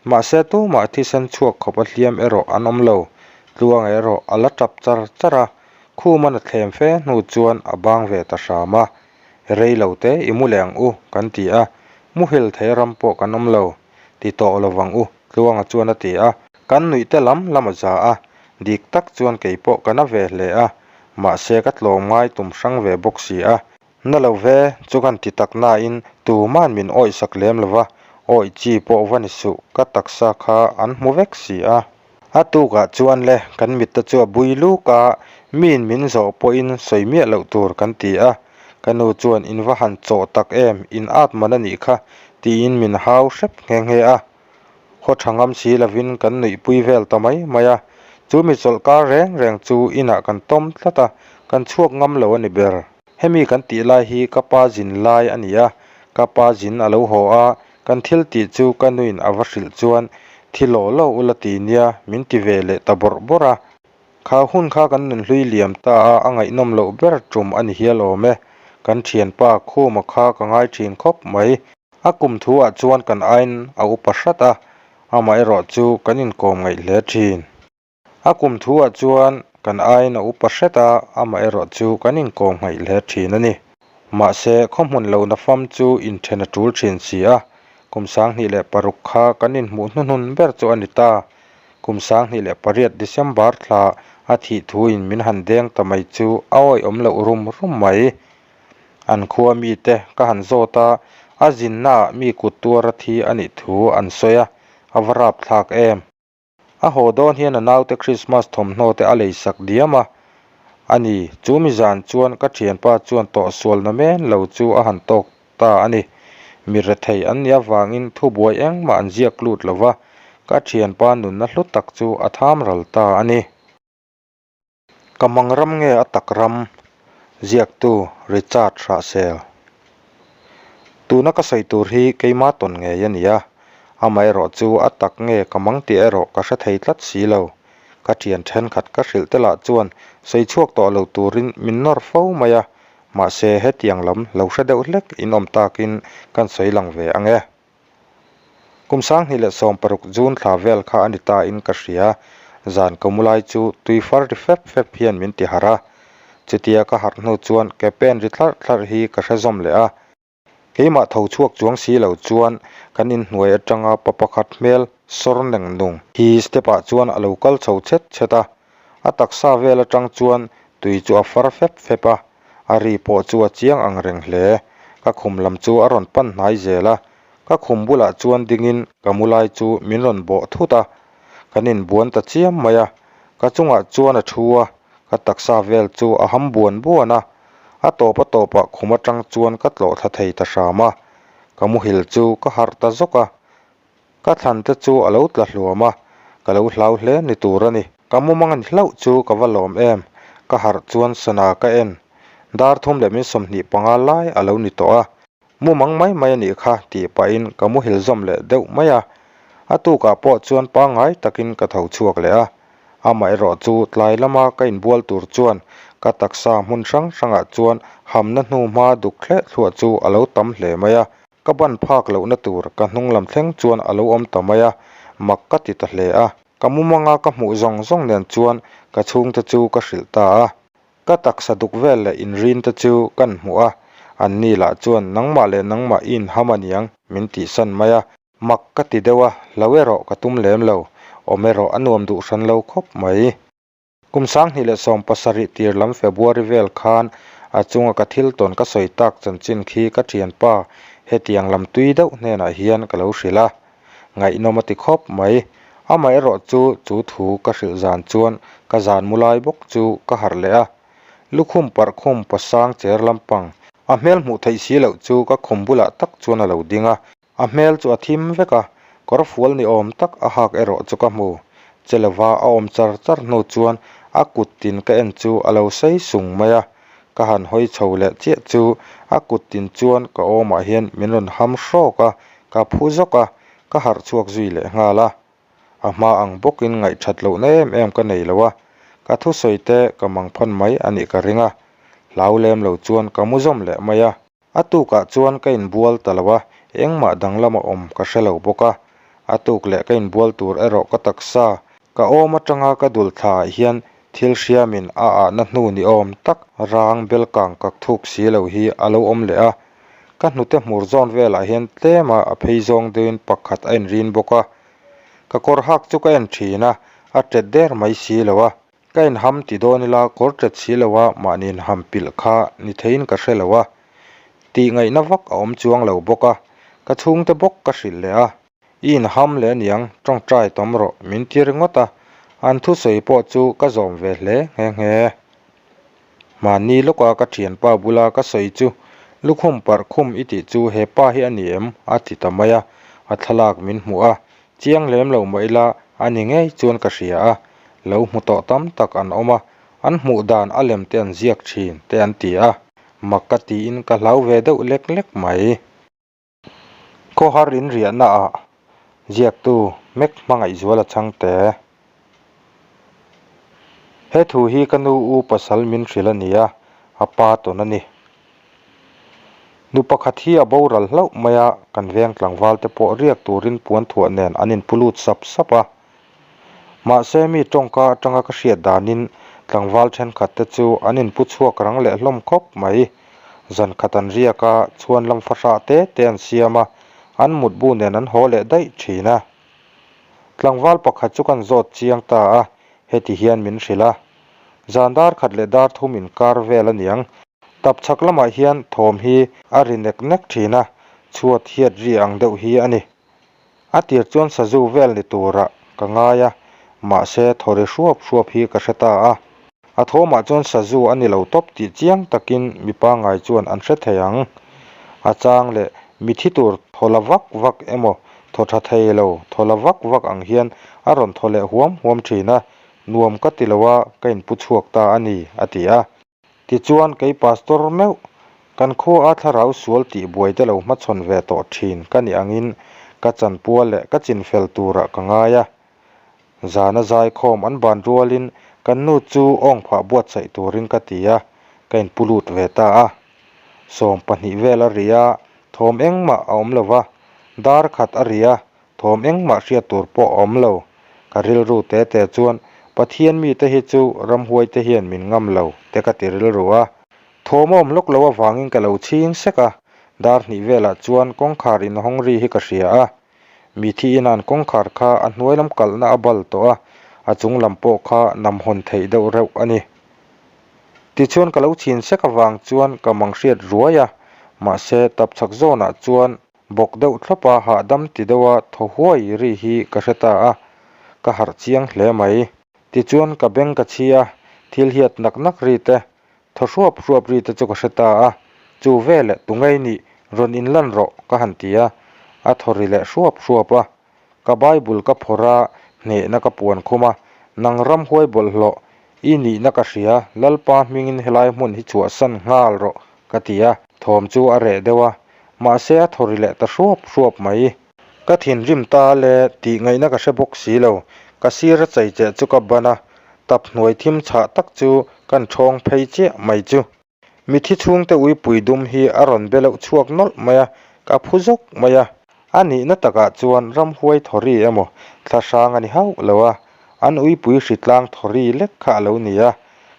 mahse tumah thisen chhuak khawp a hliam erawh an awm lo, tluang erawh a la tap char char a, khum a thlem fe hnu chuan a bang ve ta hram a. Rei lo te i mu leh ang u, kan ti a, muhil thei ram pawh kan awm lo, ti tawh lo vang u, Tluanga chuan a ti a. Kan nuih te lam lam a za a, dik tak chuan kei pawh ka na ve hle a, mahse ka tlawm ngai tum hrang ve bawk si a. Na lo ve, chu kan ti tak nain tuman min awihsak lem lo va, awih chi pawh va ni suh, ka taksa kha an hmu vek si a. A tukah chuan le kan mitte chu a bui luk a, miin min zawh pawhin sawi miah loh tur kan ti a. Ka nu chuan in va han chawh tak em, in at man a nih kha tiin min hau hrep nghe nghe a. Khaw tha ngam si lovin kan nuihpui vel ta mai mai a. Chu mi chawlhkar reng reng chu inah kan tawm tlat a, kan chhuak ngam lo a ni ber. Hemi kan tih lai hi ka pa zin lai a ni a, ka pa zin a lo haw a, Kan thil tih chu ka nuin a va hrilh chuan thi law law ula ti nia min ti ve leh ta bawrh bawrh a. Kha hun kha kan nunhlui liam ta a, a ngaihnawm loh ber tum a ni hial awm e. Kan thianpa Khuma kha ka ngai thin khawp mai. A kum thu ah chuan kan aiin a upa hrat a, amaherawh chu kan inkawm ngaih hle thin. A kum thu ah chuan kan aiin a upa hret a, amaherawh chu kan inkawm nghaih hle thin a ni. Mahse, khaw hmun lo na fam chu inthen a tul thin si a, kum 2006 kha kan inhmuh hnuhnun ber chu a ni ta. Kum 2008 December thla a thih thuin min han deng ta mai chu a awihawm loh rum rum mai. An khua mite ka han zawt a, a zinnaah mi kut tuar a thi a nih thu an sawi a, a va rapthlak em. A haw dawn hian a naute Christmas thawmhnaw te a lei sak diam a, a ni, chu mi zan chuan ka thianpa chuan tawhsual na men lo chu a han tawk ta a ni. Mi rethei an nih avangin thubuai engmah an ziak lut lo va, ka thianpa nunna hlu tak chu a tham ral ta a ni. Ka mang ram nge a tak ram? Ziaktu Richard Hrahsel. Tuna ka sawi tur hi keima tawn ngei a ni a, amaherawh chu a tak nge ka mang tih erawh ka hre thei tlat si lo. Ka thian thenkhat ka hrilh te lah chuan sawi chhuak tawh lo turin min nawr fo mai a, mahse hetiang lam lo hre deuh hlek in awm takin kan sawi lang ve ang e. Kum 2016 June thla vel kha a ni ta in ka hria, zan ka mu lai chu tui far ri fep fep hian min ti harh a. Chutia ka harh hnu chuan ke pen ri thlarh thlarh hi ka hre zawm leh a. Keimah tho chhuak chuang si lo chuan kan inhnuai atanga pa pakhat hmel sawr neng nung hi step ah chuan a lo kal chho chhet chhet a. A taksa vel atang chuan tui chu a far fep fep a. A ri pawh chu a chiang ang reng hle. Ka khum lam chu a rawn pan hnai zel a, ka khum bulah chuan dingin ka mu lai chu min rawn bawh thut a, kan inbuan ta chiam mai a. Ka chungah chuan a thu a, ka taksa vel chu a ham buan buan a, a tawp a tawpah khum atang chuan ka tlawh thla thei ta hram a, ka muhil chu ka harh ta zawk a. Ka thlan te chu a lo tla hluam a, ka lo hlau hle ni tur a ni. Ka mumang a ni hlauh chu ka va lawm em, ka harh chuan sana ka en. Dar thum leh min 25 lai a lo ni tawh a. Mumang mai mai a nih kha tih pahin ka muhil zawm leh deuh mai a. A tukah pawh chuan pangngai takin ka tho chhuak leh a. Amaherawh chu tlai lama ka inbual tur chuan ka taksa hmun hrang hrangah chuan hamna hnu hma duk thleh thluah chu a lo tam hle mai a. Ka ban phak lohna tur ka hnung lam thleng chuan a lo awm ta mai a, mak ka ti ta hle a. Ka mumanga ka hmuh zawng zawng nen chuan ka chhungte chu ka hrilh ta a. Ka taksa duk vel leh inrin te chu kan hmuh a, anni lah chuan nangmah leh nangmah i inham aniang min tihsan mai a. Mak ka ti deuh a, hlo erawh ka tum lem lo, awm erawh a nuam duh hran lo khawp mai. Kum 2017 tir lam February vel khan a chunga ka thil tawn ka sawi tak chanchin khi ka thianpa hetiang lam tui deuh hnenah hian ka lo hrilh a. Ngaihnawm a ti khawp mai. Amaherawh chu chu thu ka hrilh zan chuan ka zan mu lai bawk chu ka harh leh a. Lukhum parh khum pasang cher lampang a hmel hmuh theih si loh chu ka khum bulah tak chuan a lo ding a. A hmel chu a thim vek a, kawr fual ni awm tak a hak erawh chu ka hmu. Che lova a awm char char hnu chuan a kut tin ka en chu a lo sei sung mai a, ka han hawi chho leh chiah chu a kut tin chuan ka awmah hian min rawn ham hrawk a, ka phu zawk a, ka harh chhuak zui leh nghal a. A hma ang bawkin ngaihthat lohna em em ka nei lo a, ka thusawi te ka mangphan mai a nih ka ring a, hlau lem lo chuan ka mu zawm leh mai a. A tukah chuan ka inbual ta lo a, engmah danglam a awm ka hre lo bawk a. A tuk leh ka inbual tur erawh ka taksa, ka awm atanga ka dul thlaah hian thil hriamin a ahna hnu ni awm tak rang belkang kak thuk si lo hi a lo awm leh a. Ka hnute hmur zawn velah hian tlema a phei zawng deuhin pakhat a inrin bawk a. Ka kawr hak chu ka en thin a, a tet der mai si lo a. Ka inham ti dawn ila kawr tet si lo a mahni inham pilh kha ni theiin ka hre lo a, tih ngaihna vak a awm chuang lo bawk a, ka chhungte bawk ka hrilh leh a. I inham leh aniang tawngtai tawm rawh min ti ringawt a, an thusawi pawh chu ka zawm ve hle nghe nghe. Mahni lawka ka thianpa bula ka sawi chu lukhum parh khum i tih chu he pa hi a ni em? a ti ta mai a, a thlalak min hmuh a, Chiang lem lo mah ila a ni ngei chuan ka hria a, lo hmu tawh tam tak an awm a, an hmuh dan a lem te an ziak thin te an ti a, mak ka tiin ka hlau ve deuh lek lek mai. Khawhar in riahna ah ziaktu Mek Hmangaihzuala chhangte. He thu hi ka nu u pasal min hrilh a ni a, a pa tawn a ni. Nu pakhat hi a boral hlauh mai a, kan veng tlangval te pawh riak turin puan thuah nen an inpu lut sap sap a. Mahse mi tawngka atanga ka hriat danin tlangval thenkhat te chu an inpu chhuak rang leh hlawm khawp mai. Zan khat an riak a, chhuan lam fahrah te te an siam a, an mutbu nen an haw leh daih thin a. Tlangval pakhat chu kan zawt chiang ta a, heti hian min hrilh a. Zan dar khat leh dar thum inkar vel a niang. Tap chhak lamah hian thawm hi a ri nek nek thin a, chhuat hiat ri ang deuh hi a ni. A tir chuan sazu vel ni turah ka ngai a, mahse thaw ri hruap hruap hi ka hre ta a. A thawmah chuan sazu a ni lo tawp tih chiang takin mi pangngai chuan an hre thei ang. A chang leh mi thi tur thaw la vak vak emaw thaw tha thei lo thaw la vak vak ang hian a rawn thaw leh huam huam thin a, nuam ka ti lo a, ka inpu chhuak ta a ni, a ti a. Tichuan, kei Pastor meuh, kan khua a thlarau sual tih buai te lo hmachhawn ve tawh thin ka nih angin ka chanpua leh ka chinfel turah ka ngai a. Zana zaikhawm an ban rualin kan nu chu awngphah buatsaih turin ka ti a, ka inpu lut ve ta a. 12 vel a ri a, thawm engmah a awm lo va, dar khat a ri a, Thawm engmah hriat tur pawh a awm lo. Ka rilru te te chuan Pathian mite hi chu ramhuai te hian min ngam lo te ka ti rilru a. Thawm a awm lawk lo avangin ka lo chhing sek a, dar hnih velah chuan kawngkhar inhawng ri hi ka hria a. Mithi inan kawngkhar kha a hnuai lam kalhna a bal tawh a, a chung lam pawh kha nam hawn theih deuh reuh a ni. Tichuan ka lo chhin sek avang chuan ka mang hriat ruai a, mahse tapchhak zawnah chuan Bawk deuh thlawp a, hahdam ti deuh a thaw huai ri hi ka hre ta a, ka harh chiang hle mai. Tichuan ka beng ka chhi a, thil hiat nak nak ri te, thaw hruap hruap ri te chu ka hre ta a, chu veleh tungei nih rawn inlan rawh ka han ti a, a thaw ri leh hruap hruap a. Ka Bible ka phawrh a, hnehna ka puan khum a, nang ramhuai bawlhhlawh, I nihna ka hria, Lalpa hmingin helai hmun hi chhuahsan nghal rawh, ka ti a. Thawm chu a reh deuh a, mahse a thaw ri leh ta hruap hruap mai. Ka thinrim ta le tih ngaihna ka hre bawk si lo, ka sir a chei cheh chu ka ban a, tap hnuai thim chhah tak chu kan ṭhawng phei chiah mai chu. Mithi chhungte uipui dum hi a rawn be loh chhuak nawlh mai a, ka phu zawk mai a. A nihna takah chuan ramhuai thawri emaw thla hrang a ni hauh lo a, an uipui hritlang thawri lek kha a lo ni a,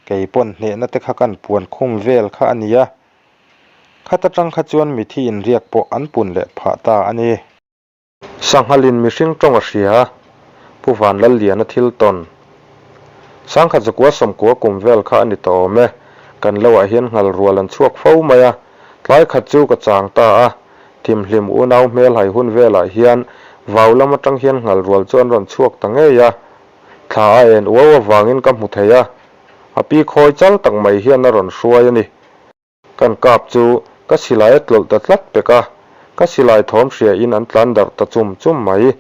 kei pawn hnehna te kha kan puan khum vel kha a ni a. Khat atang kha chuan mithi inriak pawh an pun leh phah ta a ni. Sanghalin mihring tawng a hria, Pu Vanlalliana thil tawn. Sangkhat zakua sawmkua kum vel kha a ni tawh awm e, kan lo ah hian nghal rual an chhuak fo mai a, tlai khat chu ka chang ta a, thimhlim unau hmel hai hun velah hian vau lam atang hian nghal rual chu an rawn chhuak ta ngei a, thla a en uau avangin ka hmu thei a, a pi khawi chal tak mai hian a rawn hruai a ni. Kan kap chu ka silai a tlawlh ta tlat pek a, ka silai thawm hria in an tlan darh ta chum chum mai.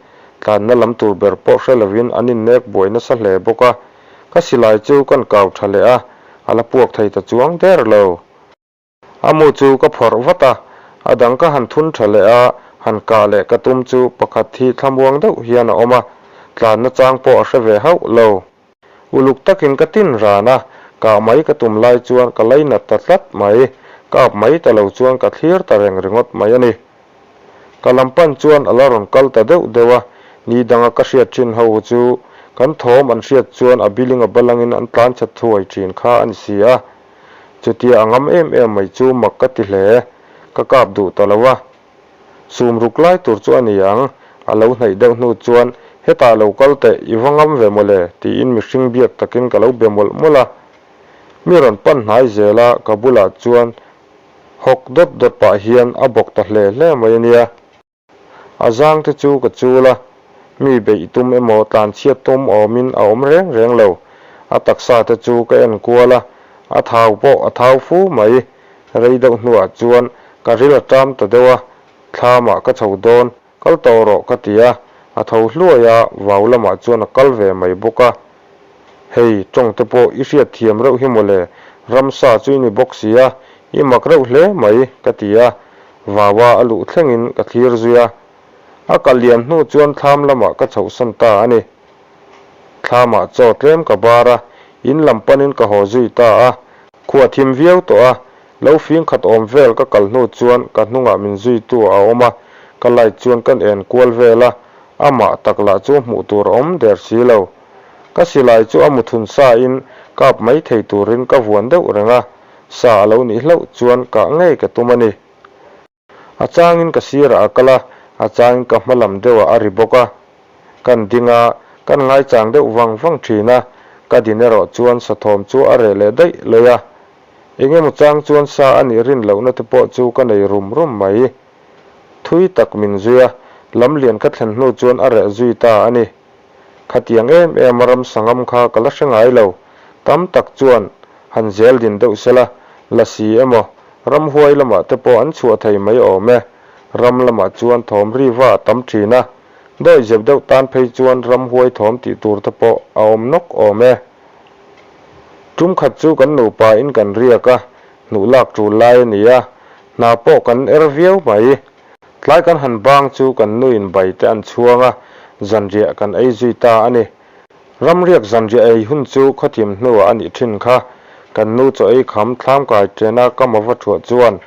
Tlanna lam tur ber pawh hre lovin an innek buai nasa hle bawk a, ka silai chu kan kau tha leh a, a la puak thei ta chuang der lo. A mu chu ka phawrh vat a, a dang ka han thun tha leh a, han kah leh ka tum chu pakhat hi thlamuang deuh hian a awm a, tlanna chang pawh a hre ve hauh lo. Uluk takin ka tin ran a, kah mai ka tum lai chuan ka lainat ta tlat mai, kap mai ta lo chuan ka thlir ta reng ringawt mai a ni. Ka lam pan chuan a la rawn kal ta deuh deuh a, ni danga ka hriat thin ho chu kan thawm an hriat chuan a biling a balangin an tlan chhe thuai thin kha a ni si a. Chutia a ngam em em mai chu mak ka ti hle, ka kap duh ta lo a. Sum ruk lai tur chu a ni ang, a lo hnaih deuh hnu chuan, Hetah lo kal teh, i va ngam ve mawle, tiin mihring biak takin ka lo be mawlh mawlh a. Mi rawn pan hnai zel a, ka bulah chuan hawk dawt dawt pah hian a bawk ta hle hle mai a nia. A zang te chu ka chul a, mi beih tum emaw tlanchhiat tum awmin a awm reng reng lo. A taksa te chu ka en kual a, a thau pawh a thau fu mai. Rei deuh hnuah chuan ka ril a ṭam ta deuh a, thlamah ka chho dawn, kal tawh rawh ka ti a, a tho hluai a, vau lamah chuan a kal ve mai bawk a. Hei, tawng te pawh i hriat thiam reuh hi mawle, ramsa chu i ni bawk si a, i mak reuh hle mai, ka ti a, vaua a luh thlengin ka thlir zui a. A kal liam hnu chuan thlam lamah ka chhohsan ta a ni. Thlamah chaw tlem ka bar a, in lam panin ka haw zui ta a. Khua thim viau tawh a, lo fing khat awm vel ka kal hnu chuan ka hnungah min zuitu a awm a, ka light chuan kan en kual vel a, amah tak lah chu hmuh tur a awm der si lo. Ka silai chu a muthun sa in kap mai thei turin ka vuan deuh reng a, sa a lo nih hlauh chuan kah ngei ka tum a ni. A changin ka sirah a kal a, a changin ka hma lam deuhah a ri bawk a. Kan ding a, kan ngaichang deuh vang vang thin a, ka din erawh chuan sathawm chu a reh leh daih lawi a. Eng emaw chang chuan sa a nih rin lohna te pawh chu ka nei rum rum mai. Thui tak min zui a, lam lian ka thlen hnu chuan a reh zui ta a ni. Khatiang em em a ramsa ngam kha ka la hre ngai lo. Tam tak chuan han zel din deuh sela, lasi emaw, ramhuai lamah te pawh an chhuah thei mai awm e. Ram lamah chuan thawm ri va a tam thin a, dawi zep deuh tan phei chuan ramhuai thawm tih tur te pawh a awm nawk awm e. Tum khat chu kan nupa in kan riak a, hnuh lak tul lai a ni a, hna pawh kan er viau mai. Tlai kan han bang chu kan nuin bai te an chhuang a, zanriah kan ei zui ta a ni. Ramriak zanriah ei hun chu khawthim hnuah a nih thin kha. Kan nu chaw ei kham thlam kai tena ka ma va thuah chuan,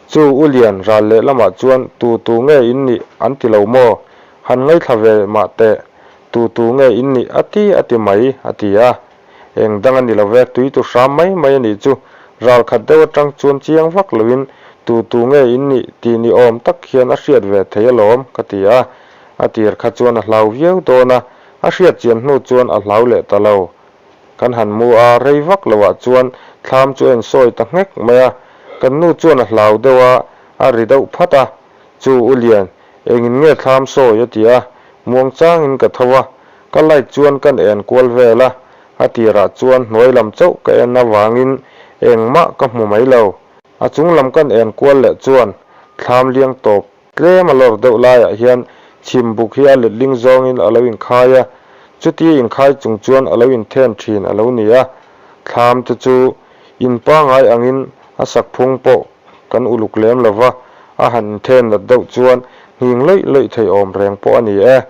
Chu U Lian ral leh lamah chuan tu tu nge in nih an ti lo maw? Han ngaithla ve mah teh, tu tu nge in nih a ti a ti mai, a ti a. Eng dang a ni lo ve, tui tu hram mai mai a nih chu. Ral khat deuh atang chuan chiang vak loin tu tu nge in nih tih ni awm tak hian a hriat ve thei alawm, ka ti a. A tir kha chuan a hlau viau dawn a, a hriat chian hnu chuan a hlau leh ta lo. Kan han mu a, rei vak loah chuan thlam chu a insawi ta nghek mai a. Kan nu chuan a hlau deuh a, a ri deuh phat a. Chu U Lian, engin nge thlam sawi? a ti a. Muang changin ka tho a, Ka light chuan kan en kual vel a, a tirah chuan hnuai lam chauh ka en avangin engmah ka hmu mai lo. A chung lam kan en kual leh chuan thlam liang tawp tlem a lawr deuh laiah hian chhim buk hi a letling zawngin a lo inkhai a, chutia inkhai chung chuan a lo inthen thin a lo ni a. Thlam te chu in pangai angin a sak phung pawh kan uluk lem lo va, a han inthen nat deuh chuan nghing lawih lawih thei awm reng pawh a ni e.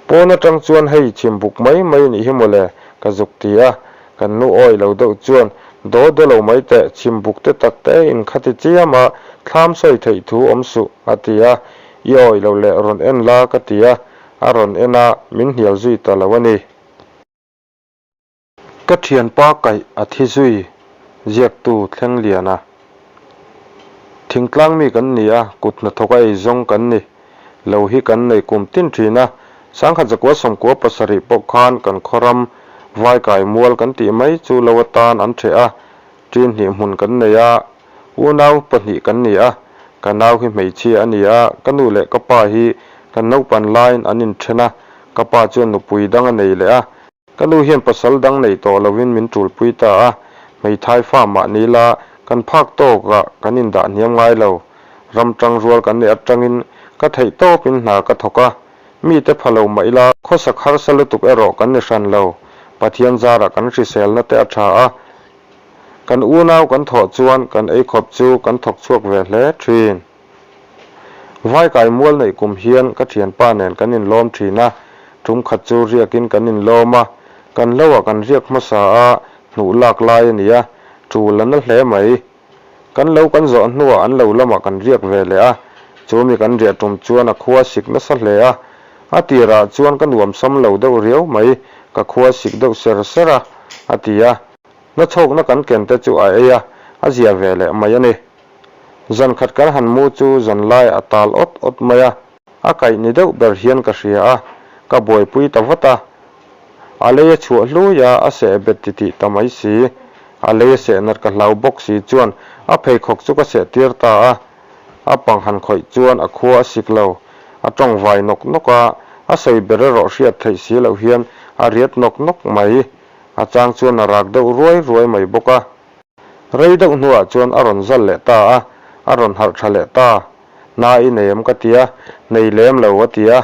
Pawn atang chuan hei chim buk mai mai nih hi mawle ka zuk ti a, kan nu awi lo deuh chuan daw daw lo mai teh chim buk te tak te in kha ti chiam a, thlam sawi theih thu awm suh a ti a, i awi lo leh rawn en la ka ti a, a rawn en a, min hnial zui ta lo a ni. Ka thianpa kaih a thi zui ziaktu thleng lian a. Thingtlang mi kan ni a, kut hnathawk a eizawng kan ni lo hi kan nei kum tin thin a. Sangkhat zakua sawmkua pasarih pawh khan kan khawram vaikai mual kan tih mai chu lo atan an ṭheh a, ṭin hnih hmun kan nei a, unau pahnih kan ni a, ka nau hi hmeichhia a ni a, ka nu leh ka pa hi kan naupan laiin an inṭhen a, ka pa chuan nupui dang a nei leh a, Ka nu hian pasal dang nei tawh lovin min ṭulpui ta a, hmeithai fa mah ni la, kan phak tawkah kan indah hniam ngai lo. Ram ṭang rual kan neih aṭangin ka theih tawpin hna ka thawk a, mite pha lo mah ila khawsak harsa lutuk erawh kan ni hran lo. Pathian zarah kan hriselna te a ṭha a, kan unau kan thawh chuan kan eikhawp chu kan thawk chhuak ve hle ṭhin. Vaikai mual neih kum hian ka thianpa nen kan inlawm thin a, tum khat chu riakin kan inlawm a, kan lo ah kan riak hmasa a, hnuh lak lai a ni a, tul a na hle mai. Kan lo kan zawh hnuah an lo lamah kan riak ve leh a, chu mi kan riah tum chuan a khua sik nasa hle a, a tirah chuan ka nuam sam lo deuh riau mai, ka khua sik deuh ser ser a, a ti a. Nachhawkna kan ken te chu a ei a, a zia ve leh mai a ni. Zan khat kan han mu chu zan lai a tal awt awt mai a, a kaih ni deuh ber hian ka hria a, ka buaipui ta vat a. A lei a chhuah hlui a, a seh bet titih ta mai si. A lei a seh nat ka hlau bawk si chuan a pheikhawk chu ka seh tir ta a. A pang han khawih chuan a khua a sik lo. A tawng vai nawk nawk a, a sawi ber erawh hriat theih si loh hian a riat nawk nawk mai. A chang chuan a rak deuh ruai ruai mai bawk a. Rei deuh hnuah chuan a rawn zal leh ta a, a rawn harh tha leh ta. Na i nei em ka ti a, nei lem lo a ti a.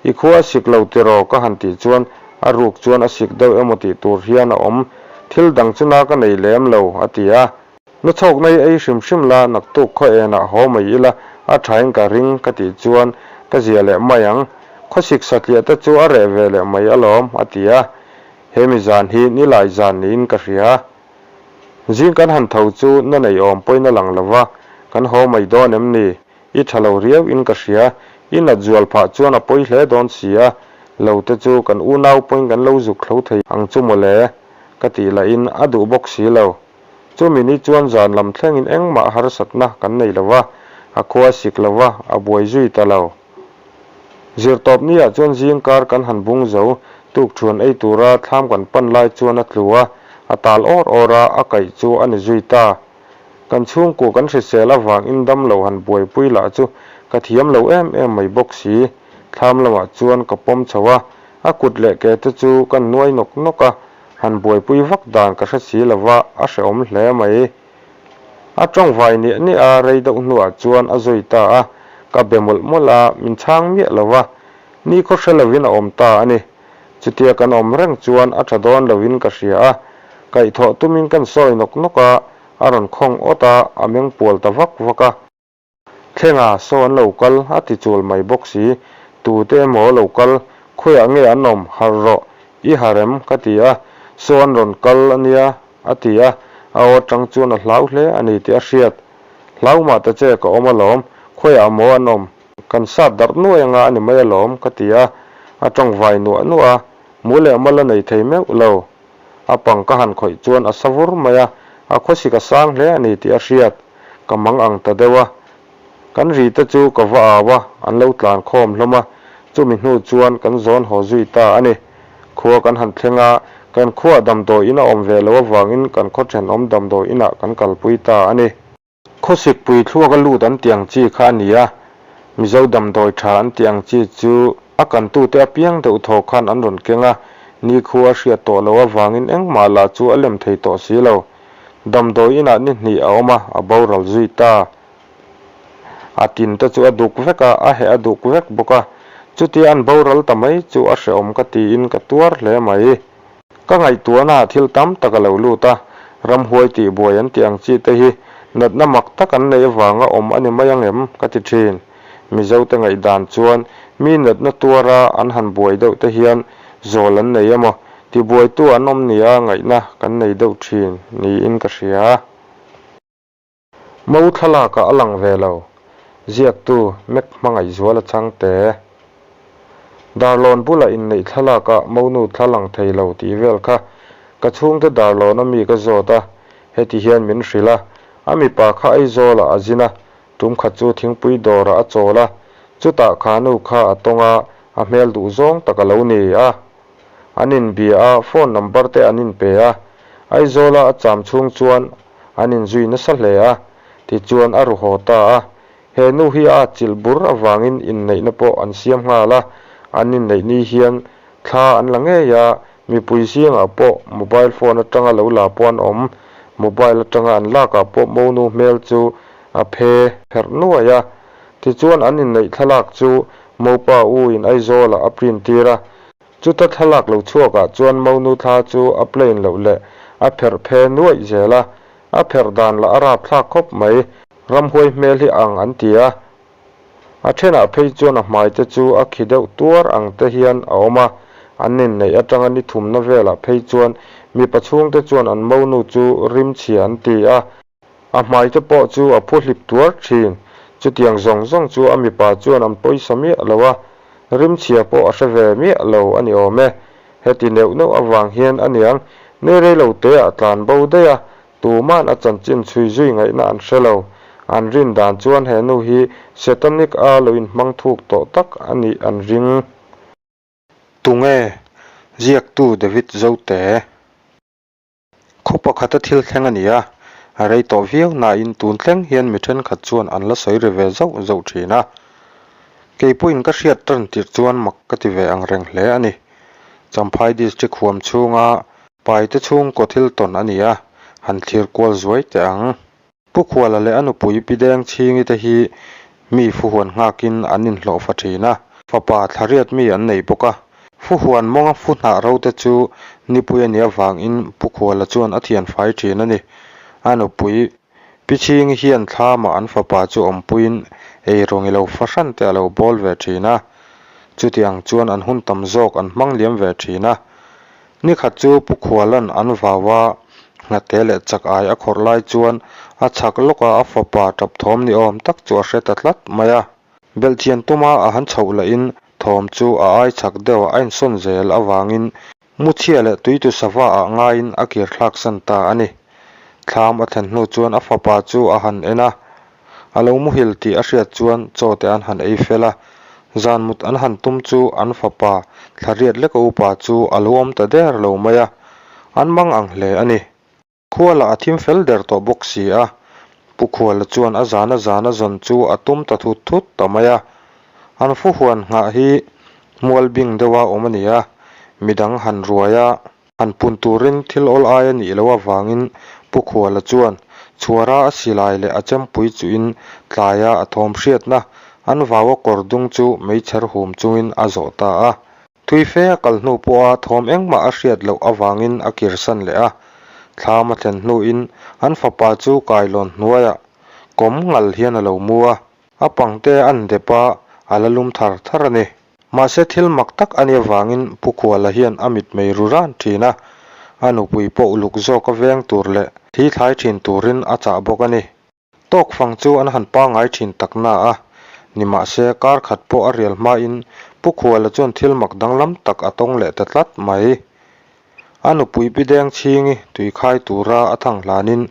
I khua a sik lo tiraw ka han tih chuan a ruk chuan a sik deuh emaw tih tur hian a awm, thil dang chu na ka nei lem lo a ti a. Na chhawk nei ei hrim hrim la, naktuk khaw enah haw mai ila a thain ka ring ka tih chuan ka zia leh mai ang. Khawsik satliah te chu a reh ve leh mai alawm a ti a. Hemi zan hi nilai zan niin ka hria. Zing kan han tho chu na nei awm pawhin a lang lo va, kan haw mai dawn em ni? I tha lo riau in ka hria, i nat zual phah chuan a pawi hle dawn si a, lo te chu kan unau pawhin kan lo zuk thlo thei ang chu mawle, ka tih lahin a duh bawk si lo. Chumi ni chuan zan lam thlengin engmah harsatna kan nei lo va, a khua sik lo va, a buai zui ta lo. Zirtawp ni ah chuan zing kar kan han bung zo, tuk thuan ei tura thlam kan pan lai chuan a tlu a, a tal awr awr a, a kaih chu a ni zui ta. Kan chhungkua kan hrisel avangin dam lo han buaipui lah chu ka thiam lo em em mai bawk si. Thlam lamah chuan ka pawm chho a, a kut leh ke te chu ka nuai nawk nawk a, han buaipui vak dan ka hre si lova a hrehawm hle mai. A tawng vai niah niah a, rei deuh hnuah chuan a zui ta a, ka be mawlh mawlh a, min chhang miah lo va, ni khaw hre lovin a awm ta a ni. Chutia kan awm reng chuan a tha dawn lovin ka hria a, kaihthawh tumin kan sawi nawk nawk a, a rawn khawng awt a, a meng pual ta vak vak a. Thlenga saw an lo kal a ti chul mai bawk si, tute emaw lo kal, khawiah nge an awm, harh rawh, i harh em? ka ti a, saw an rawn kal a nia a ti a, a aw atang chuan a hlau hle a ni tih a hriat. Hlau mah ta che ka awm alawm, khawiah maw an awm, kan sat darh nuai anga a ni mai alawm ka ti a, a tawng vai nuah nuah a, mu leh mal a nei thei meuh lo. A pang ka han khawih chuan a sa vur mai a, a khawsik a sang hle a ni tih a hriat. Ka mang ang ta deuh a. Kan ri te chu ka va au a, an lo tlan khawm hlawm a, chumi hnu chuan kan zawn haw zui ta a ni. Khua kan han thleng a, kan khuaah damdawi in a awm ve loh avangin kan khaw thenawm damdawi inah kan kalpui ta a ni. Khawsik pui thluak a lut an tih ang chi kha a ni a, Mizo damdawi tha an tih ang chi chu a kantute apiang deuh thaw khan an rawn keng a, nikhua a hriat tawh loh avangin engmah lah chu a lem thei tawh si lo. Damdawi inah ni hnih a awm a, a boral zui ta. A tin te chu a duk vek a, a heh a duk vek bawk a, chutia an boral ta mai chu a hrehawm ka tiin ka tuar hle mai. Ka ngaihtuahnaah thil tam tak a lo lut a, ramhuai tihbuai an tih ang chi te hi natna mak tak an neih avanga awm a ni mai ang em? ka ti thin. Mizote ngaihdan chuan mi natna tuara an han buai deuh te hian zawl an nei emaw tibuaitu an awm nia ngaihna kan nei deuh thin niin ka hria. Mo thlalakah a lang ve lo. Ziaktu Mac Hmangaihzuala changte. Darlawn bulah inneih thlalakah monu thla lang thei lo tih vel kha ka chhungte Darlawna mi ka zawt a, heti hian min hrilh a, a mipa kha Aizawlah a zin a, tumkhat chu thingpui dawrah a chawl a, chutah kha nu kha a tawng a, a hmel duh zawng tak a lo ni a. An inbia a, phone number te an inpe a. Aizawla a cham chhung chuan an inzui nasa hle a, tichuan a ru haw ta a. He nu hi a atchilh bur avangin inneihna pawh an siam nghal a, an inneih ni hian thla an la ngei a, mipui zingah pawh mobile phone atanga lo la pawh an awm. Mobile atanga an lakah pawh monu hmel chu a phe pherh nuai a. Tichuan an inneih thlalak chu Mopa u in Aizawlah a print tir a, chuta thlalak lo chhuakah chuan Monu thla chu a plain loh leh a pherh phe nuaih zel a, a pherh dan lah a rapthlak khawp mai, ramhuai hmel hi ang an ti a, a thenah phei chuan a hmai te chu a khi deuh tuar ang te hian a awm a, an inneih atanga ni thumna velah phei chuan mipa chhungte chuan an Monu chu rimchhia an ti a. A hmai te pawh chu a phu hlip tuar thin. Chutiang zawng zawng chu a mipa chuan an pawisa miah lo a, rimchhia pawh a hre ve miah lo a ni awm e. Heti neuh neuh avang hian a niang ni reilo teah tlan bo daih a, tuma'n a chanchin chhui zui ngaihna an hre lo. An rin dan chuan he nu hi Satanic a lo inhmang thuk tawh tak a nih an ring. Tunge? Ziaktu David Zote. Khaw pakhata thil thleng a ni a, a rei tawh viau nain tun thleng hian mi thenkhat chuan an la sawi ri ve zauh zauh thin a. Kei pawhin ka hriat tan tirh chuan mak ka ti ve ang reng hle a ni. Champhai District huam chhunga Paite chhungkaw thil tawn a ni a, han thlir kual zuai teh ang. Pu Khuala leh a nupui Pi Deng Chhingi te hi mi Fuhuan nghakin an inhlawh fa thin a, fapa thlariat mi an nei bawk a. Fuhuan mawnga fu hnah ro te chu nipui a nih avangin Pu Khuala chuan a thian fai thin a ni. A nupui Pi Chhingi hian thlamah an fapa chu awmpuiin eirawng i lo fahran te a lo bawl ve thin a. Chuti ang chuan an hun tam zawk an hmang liam ve thin a. Nikhat chu Pu Khuala'n an vau a, nghate leh chak ai a khawrh lai chuan a chhak lawk a a fapa tap thawm ni awm tak chu a hre ta tlat mai a. Belhchian tuma a han chhoh lahin thawm chu a ai chhak deuh a insawn zel avangin muchhia leh tuitu sava ah ngaiin a kir thlak san ta a ni. Thlam a thlen hnu chuan a fapa chu a han en a, A lo muhil tih a hriat chuan chaw te an han ei fel a, zan mut an han tum chu an fapa thlariat leka upa chu a lo awm ta der lo mai a, an mang ang hle a ni. Khuala a thim fel der tawh bawk si a, Pu Khuala chuan a zana zana zawn chu a tum ta thut thut ta mai a, an fuhuan nghah hi mual bing deuha awm a ni a, midang han ruai a. Han pun turin thil awl ai a nih loh avangin Pu Khuala chuan chhuara a silai leh a chempui chuhin tlaia a thawm hriatna an vaua kawr dung chu meichher hum chungin a zawh ta a. Thui fe a kal hnu pawha thawm engmah a hriat loh avangin a kirsan leh a. Thlam a thlen hnuin an fapa chu kailawn hnuaiah kawm ngal hian a lo mu a. A pangte an dep a, a la lum thar thar a ni. Mahse thil mak tak a nih avangin Pu Khuala hian a mitmei ru ran thin a, a nupui pawh uluk zawka veng tur leh thi thlai thin turin a chah bawk a ni. Tawk fang chu an han pangngai thin tak na a, nimahse kar khat pawh a rial hmain Pu Khuala chuan thil mak danglam tak a tawng leh ta tlat mai. A nupui Pi Deng Chhingi tuikhai tura a thang hlanin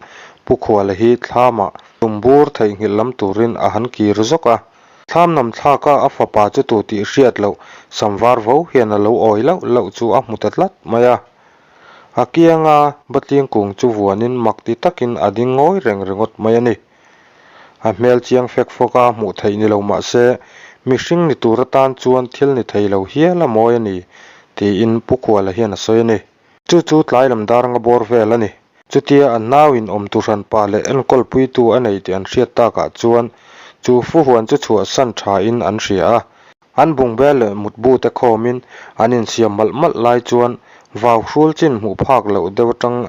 Pu Khuala hi thlamah tumbur theihnghilh lam turin a han kir zawk a. Thlam nam thlaka a fapa chu tu tih hriat loh sam var vo hian a lo awi lauh lauh chu a hmu ta tlat mai a. A kianga Batling kung chu vuanin mak ti takin a ding ngawi reng ringawt mai a ni. A hmel chiang fek fawk a hmuh theih ni lo mah se, mihring ni tur atan chuan thil ni thei lo hial a mawi a ni, tiin Pu Khuala hian a sawi a ni. Chu chu tlai lam dar anga bawr vel a ni. Chutia an nauin awm tu hranpa leh enkawl puitu a nei tih an hriat takah chuan chu fuhuan chu chhuahsan thain an hria a. An bungbel leh mutbu te khawmin an insiam malh malh lai chuan Vau hrul chin hmuh phak loh deuh atang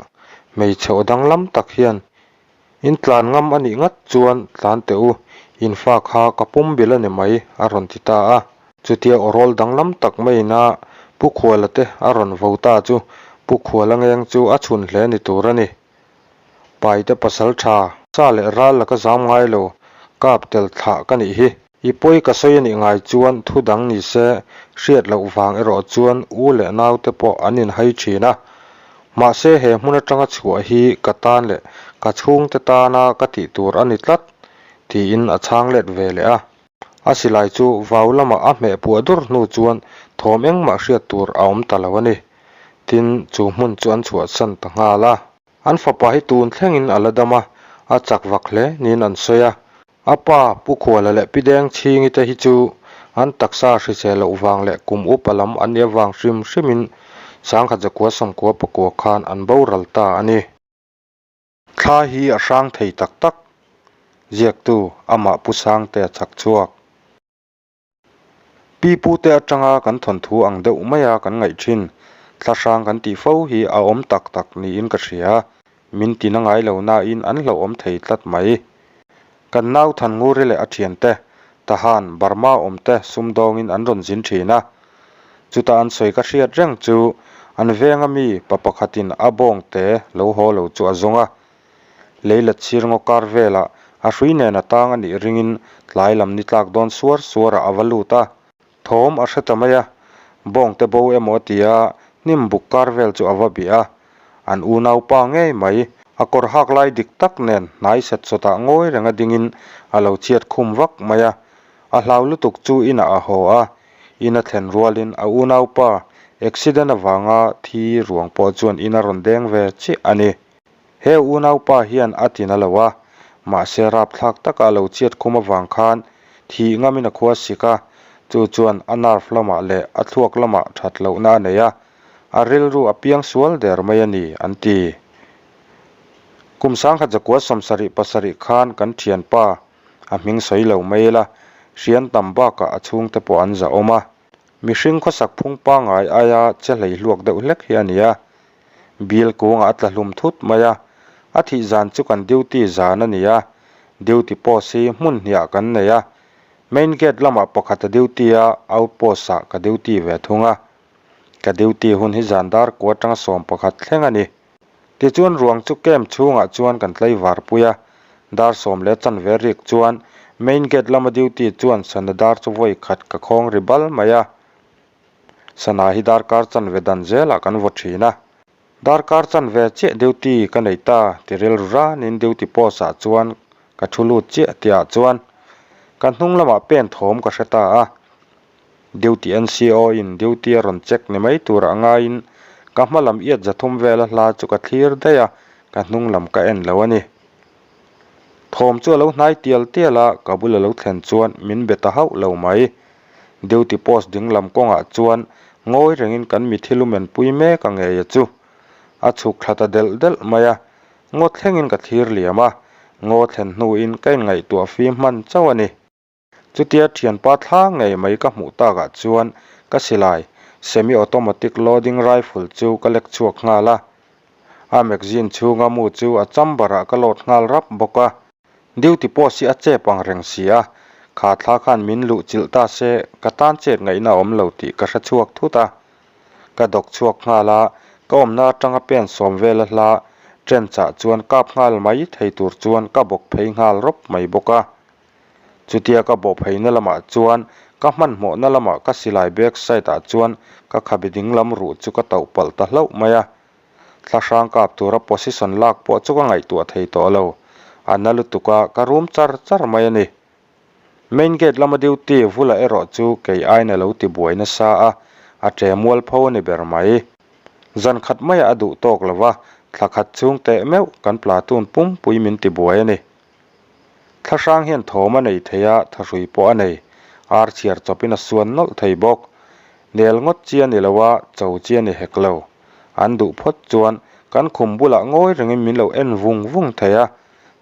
hmeichhe aw danglam tak hian In tlan ngam a nih ngat chuan tlan teh u, in fa kha ka pum bil a ni mai a rawn ti ta a. Chutia aw rawl danglam tak maiin a Pu Khuala te a rawn vo ta chu Pu Khuala ngeng chu a chhun hle ni tur a ni. Paite pasal tha, sa leh ral laka zam ngai lo, kap tel thlah ka nih hi. I pawi ka sawi a nih ngai chuan thu dang ni se, hriat loh vang erawh chuan u leh naute pawh an inhai thin a. Mahse he hmun atanga chhuah hi ka tan leh ka chhungte tana ka tih tur a ni tlat, tiin a chhang let ve leh a. A silai chu vau lamah a hmeh puah dur hnu chuan thawm engmah hriat tur a awm ta lo a ni. Tin, chu hmun chu an chhuahsan ta nghal a. An fapa hi tun thlengin a la dam a, a chak vak hle niin an sawi a. A pa, Pu Khuala leh Pi Deng Chhingi te hi chu an taksa hrisel loh vang leh kum upa lam an nih avang hrim hrimin sangkhat zakua sawmkua pakua khan an boral ta a ni. Thla hi a hrang thei tak tak, ziaktu amah Pu Sangtea chhak chhuak. Pi pute atanga kan thawnthu ang deuh maia kan ngaih thin, thla hrang kan tih fo hi a awm tak tak niin ka hria. Min tina ngai lo nain an hlauhawm thei tlat mai. Kan nau Thannguri leh a thiante, Tahan, Burma awmte sumdawngin an rawn zin thin a. Chuta an sawi ka hriat reng chu an venga mi pa pakhatin a bawngte lo haw lo chu a zawng a. Leila chhir ngaw kar velah a hrui nen a tang a nih ringin tlai lam ni tlak dawn suar suarah a va lut a. Thawm a hre ta mai a, bawngte bo emaw a ti a, hnim buk kar vel chu a va bih a. An unaupa ngei mai, a kawr hak lai dik tak nen hnai set sawtah ngawi renga dingin a lo chhiat khum vak mai a. A hlau lutuk chu inah a haw a, in a thlen rualin a unaupa accident avanga thi ruang pawh chuan in a rawn deng ve chiah a ni. He unaupa hian a ti na lo a, mahse rapthlak taka a lo chhiat khum avang khan thih ngamin a khua sik a, chu chuan a nerve lamah leh a thluak lamah that lohna a nei a, a rilru a piang sual der mai a ni, an ti. Kum sangkhat zakua 77 khan kan thianpa, a hming sawi lo mai ila, hrian tam bakah a chhungte pawh an zahawm a. Mihring khawsak phung pangngai aia che hlei hluak deuh hlek hi a ni a, Bill kungah a tla hlum thut mai a, a thih zan chu kan duty zan a ni a, duty post hi hmun hniah kan nei a, main gate lamah pakhat a duty a, out post ah ka duty ve thung a. Ka duty hun hi zan dar kua atanga 11 thleng a ni. Tichuan ruang chu camp chhungah chuan kan tlaivar pui a, dar sawm leh chanve rik chuan main gate lama duty chuan sana dar chu vawi khat ka khawng ri bal mai a. Sana hi darkar chanve dan zelah kan vaw thin a, darkar chanve chiah duty ka nei ta ti rilru ranin duty post ah chuan ka thu lut chiah tihah chuan ka hnung lamah pen thawm ka hre ta a, duty NCO in duty a rawn check ni mai turah ngaiin ka hma lam iat zathum vela hla chu ka thlir daih a, ka hnung lam ka en lo a ni. Thawm chu a lo hnai tial tial a, ka bul a lo thlen chuan min be ta hauh lo mai. Duty post ding lam kawngah chuan ngawi rengin kan mithi lumen pui mek a ngei a chu. A chhuk thla ta delh delh mai a, ngaw thlengin ka thlir liam a, ngaw thlen hnuin ka inngaihtuah fim hman chauh a ni. Chutia thianpa thla ngei mai ka hmuh takah chuan ka silai semi-automatic loading rifle chu ka lek chhuak nghal a. A magazine chhunga mu chu a chamber ah ka load nghal rap bawk a. Duty post hi a chep ang reng si a, kha thla khan min luh chilh ta se ka tan chet ngaihna a awm lo tih ka hre chhuak thut a. Ka dawk chhuak nghal a, ka awmna atanga pen sawm vela hla trench ah chuan kap nghal mai thei tur chuan ka bawk phei nghal rawp mai bawk a. Chutia ka bawh pheina lamah chuan ka hmanhmawhna lamah ka silai back side ah chuan ka khabe ding lam ruh chu ka tauh palh ta hlauh mai a. Thla hrang kap tura position lak pawh chu ka ngaihtuah thei tawh lo. A na lutuk a, ka rum char char mai a ni. Main gate lama duty vula erawh chu kei aiin a lo ti buai nasa a, a ṭe mualpho a ni ber mai. Zan khat maiah a duh tawk lo va, thla khat chhung teh meuh kan platoon pumpui min ti buai a ni. Thlahrang hian thawm a nei thei a, thahrui pawh a nei. Ar chhiar chawpin a suan nawlh thei bawk. Nel ngawt chi a ni lo a, cho chi a ni hek lo. An duh phawt chuan kan khum bulah ngawi rengin min lo en vung vung thei a,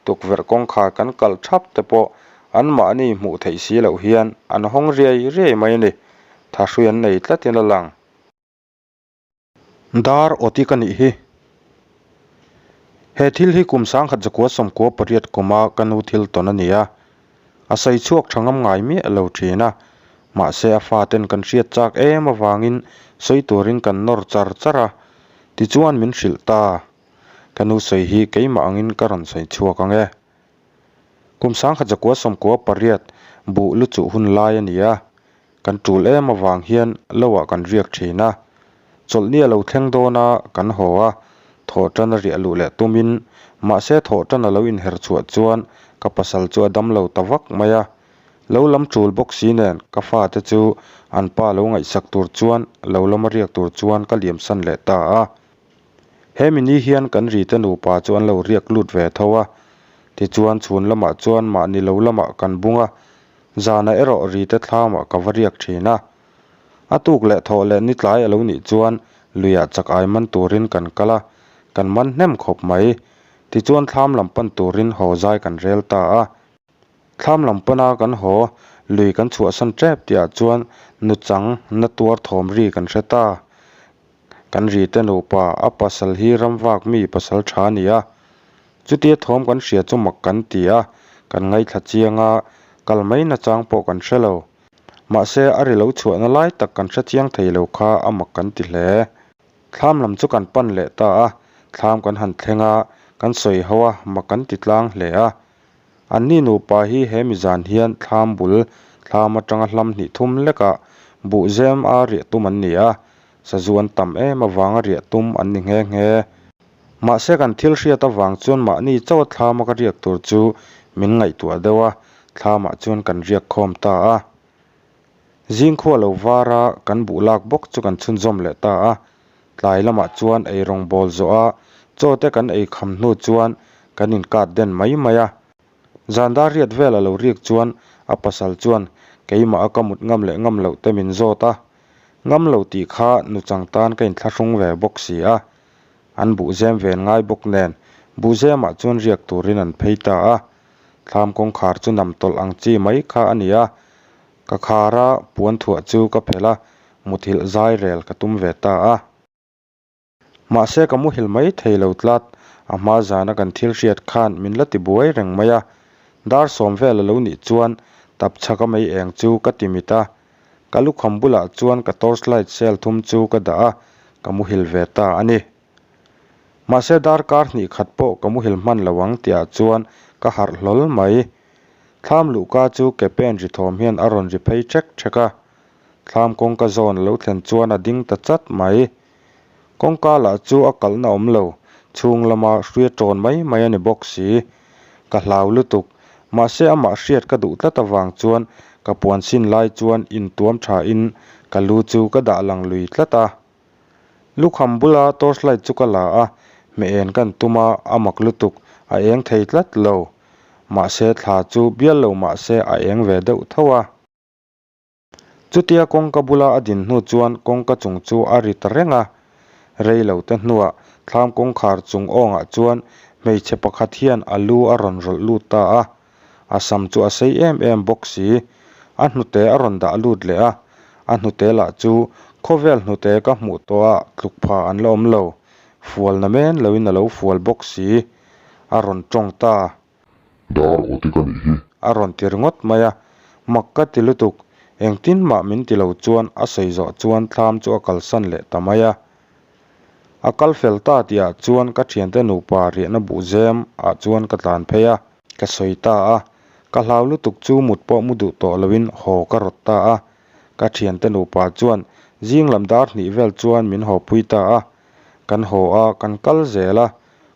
tukverh kawngkhar kan kalh thap te pawh anmahni hmuh theih si loh hian an hawng riai riai mai a ni. Thahrui an nei tlatin a lang. Dar awti ka nih hi. He thil hi kum 1998 kuma ka nu thil tawn a ni a, a sawi chhuak tha ngam ngai miah lo thin a, mahse a faten kan hriat chak em avangin sawi turin kan nawr char char a, tichuan min hrilh ta. Ka nu sawi hi keimah angin ka rawn sawi chhuak ang e. Kum 1998 buh lu chuh hun lai a ni a, Kan tul em avang hian lo ah kan riak thin a, chawlhni a lo thleng dawn a kan haw a, thawh tan a riah luh leh tumin mahse thawh tan a lo inher chhuah chuan ka pasal chu a dam lo ta vak mai a, lo lam tul bawk si nen ka fate chu an pa lo ngaihsak tur chuan lo lama riak tur chuan ka liamsan leh ta a. Hemi ni hian kan rite nupa chu an lo riak lut ve tho a, tichuan chhun lamah chuan mahni lo lamah kan bung a, Zanah erawh rite thlamah ka va riak thin a. A tuk leh thawh leh ni tlai a lo nih chuan luiah chak ai man turin kan kal a, kan man hnem khawp mai. Tichuan thlam lam pan turin haw zai kan rel ta a. Thlam lam pana kan haw, lui kan chhuahsan tep tihah chuan nuchang na tuar thawm ri kan hre ta. Kan rite nupa a pasal hi ramvak mi pasal tha a ni a. Chutia thawm kan hria chu mak kan ti a, kan ngaithla chiang a, kal mai nachang pawh kan hre lo. Mahse, a ri lo chhuahna lai tak kan hre chiang thei lo kha a mak kan ti hle. Thlam lam chu kan pan leh ta a, thlam kan han thleng a, kan sawi ho a, mak kan ti tlang hle a. Anni nupa hi he mizan hian thlam bul thlam atanga hlam hnih thum lekah buhzem a riah tum an ni a, sazu an tam em avanga riah tum an ni nghe nghe. Mahse kan thil hriat avang chuan mahni chauha thlama ka riak tur chu min ngaihtuah deuh a, thlamah chuan kan riak khawm ta a. Zingkhua lo var a, kan buh lak bawk chu kan chhunzawm leh ta a. Tlai lamah chuan ei rawng bawl zawh a, chaw te kan ei kham hnu chuan kan inkat den mai mai a. Zan dar riat vel a lo riak chuan a pasal chuan keimah a ka mut ngam leh ngam loh te min zawt a. Ngam lo tih kha nuchang tan ka inthlahrung ve bawk si a. An buhzem ven ngai bawk nen buhzemah chuan riak turin an phei ta a. Thlam kawngkhar chu nam tawlh ang chi mai kha a ni a. Ka khar a, puan thuah chu ka phelh a, muthilh zai rel ka tum ve ta a. Mahse ka muhil mai thei lo tlat, a hma zana kan thil hriat khan min la ti buai reng mai a. Dar sawm vel a lo nih chuan tap chhaka mei eng chu ka ti mit a. Ka lukham bulah chuan ka torch light cell thum chu ka dah a, ka muhil ve ta a ni. Mahse darkar hnih khat pawh ka muhil hman lo ang tihah chuan ka harh hlawl mai. Thlam luhka chu ke pen ri thawm hian a rawn ri phei ṭhek ṭhek a. Thlam kawngka zawn a lo thlen chuan a ding ta chat mai. Kawngka lah chu a kalhna awm lo, chhung lama hruia ṭawn mai mai a ni bawk si. Ka hlau lutuk, mahse amah hriat ka duh tlat avang chuan ka puan sin lai chuan intuam thain ka lu chu ka dah lang lui tlat a. Lukham bula torchlight chu ka la a, hmeh en kan tum a, a mak lutuk, a eng thei tlat lo. Mahse thla chu bial lo mahse a eng ve deuh tho a. Chutia kawngka bula a din hnu chuan kawngka chung chu a ri ta reng a. Rei lo te hnuah thlam kawngkhar chung awngah chuan hmeichhe pakhat hian a lu a rawn rawlh lut ta a. A sam chu a sei em em bawk si. A hnute a rawn dah lut leh a. A hnute lah chu khawvel hnute ka hmuh tawhah tluk pha an la awm lo. Fual na men loin a lo fual bawk si. A rawn tawng ta. Dar aw ti ka nih hi. A rawn ti ringawt mai a, mak ka ti lutuk, engtin mah min ti lo chuan a sawi zawh chuan thlam chu a kalsan leh ta mai a. A kal fel ta tihah chuan ka thiante nupa riahna buhzem ah chuan ka tlan phei a, ka sawi ta a, ka hlau lutuk chu mut pawh mu duh tawh loin haw ka rawt ta a, ka thiante nupa chuan zing lam dar hnih vel chuan min haw pui ta a, kan haw a, kan kal zel a,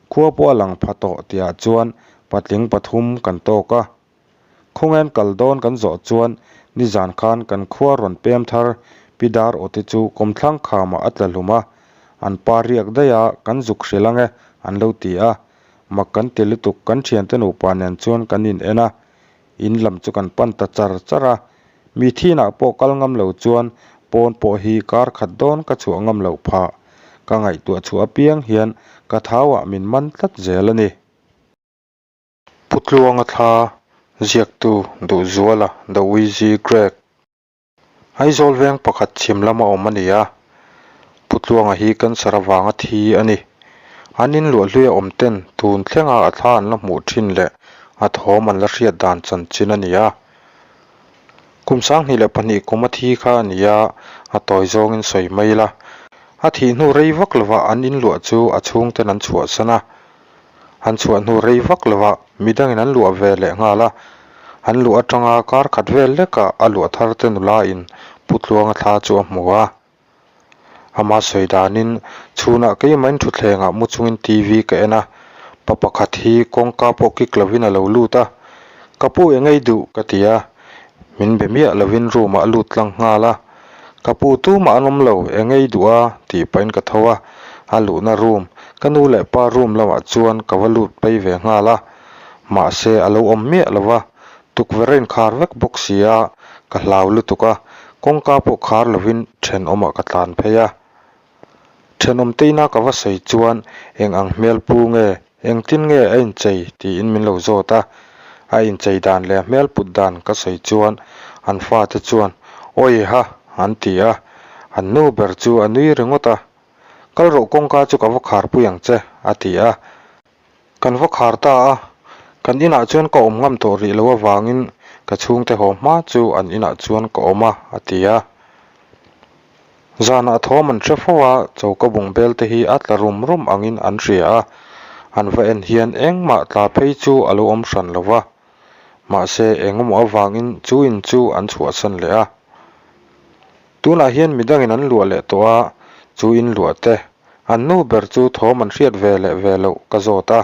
Khua pawh a lang pha tawh tihah chuan patling pathum kan tawk a. Khawngain kal dawn kan zawh chuan nizan khan kan khua rawn pem thar Pi Dar Awte chu kawmthlang khamah a tla hlum a, an pa riak daih a, kan zuk hrilh ange an lo ti a. Mak kan ti lutuk kan thiante nupa nen chuan kan in en a, in lam chu kan pan ta char char a. Mi thinah pawh kal ngam lo chuan pawn pawh hi kar khat dawn ka chhuah ngam loh phah. Ka ngaihtuah chhuah apiang hian ka thauah min man tlat zel a ni. Pu Tluanga thla ziaktu Duhzuala The Wheezy Greg. Aizawl veng pakhat chhim lama awm a ni a. Pu Tluanga hi cancer avanga thi a ni. An inluah hluia awm ten tun thlenga a thla an la hmuh thin leh a thawm an la hriat dan chanchin a ni a. Kum 2002 kum a thi kha a ni a, a tawi zawngin sawi mai la. A thih hnu rei vak lovah an inluah chu a chhungten an chhuahsan a. An chhuah hnu rei vak lovah midangin an luah ve leh nghal a. An luah atanga kar khat vel lekah a luah thar te nula in Pu Tluanga thla chu a hmu a. Ama sawi danin chhunah keimahin thutthlengah mu chungin TV ka en a, pa pakhat hi kawngka pawh kik lovin a lo lut a. Ka pu eng ei duh ka ti a, min be miah lovin room ah a lut tlang nghal a. Ka pu tumah an awm lo, eng ei duh a tih pahin ka tho a, a luhna room, ka nu leh pa room lamah chuan ka va lut phei ve nghal a, mahse a lo awm miah lo va, tukverh a inkhar vek bawk si a, ka hlau lutuk a, kawngka pawh khar lovin thenawmah ka tlan phei a. Thenawm te ina ka va sawi chuan eng ang hmel pu nge, engtin nge a inchei tiin min lo zawt a. A inchei dan leh a hmel put dan ka sawi chuan an fate chuan Awi ha an ti a, an nu ber chu a nui ringawt a. Kal rawh kawngka chu ka va kharpui ang che a ti a. Kan va khar ta a, kan inah chuan ka awm ngam tawh rih lo avangin ka chhungte haw hma chu an inah chuan ka awm a, a ti a. Zanah thawm an hre fo a, choka bung bel te hi a tla rum rum angin an hria a, an va en hian engmah tla phei chu a lo awm hran lo va. Mahse engemaw avangin chu in chu an chhuahsan leh a. Tunah hian midangin an luah leh tawh a, chu in luah te An nu ber chu thawm an hriat ve leh ve loh ka zawt a,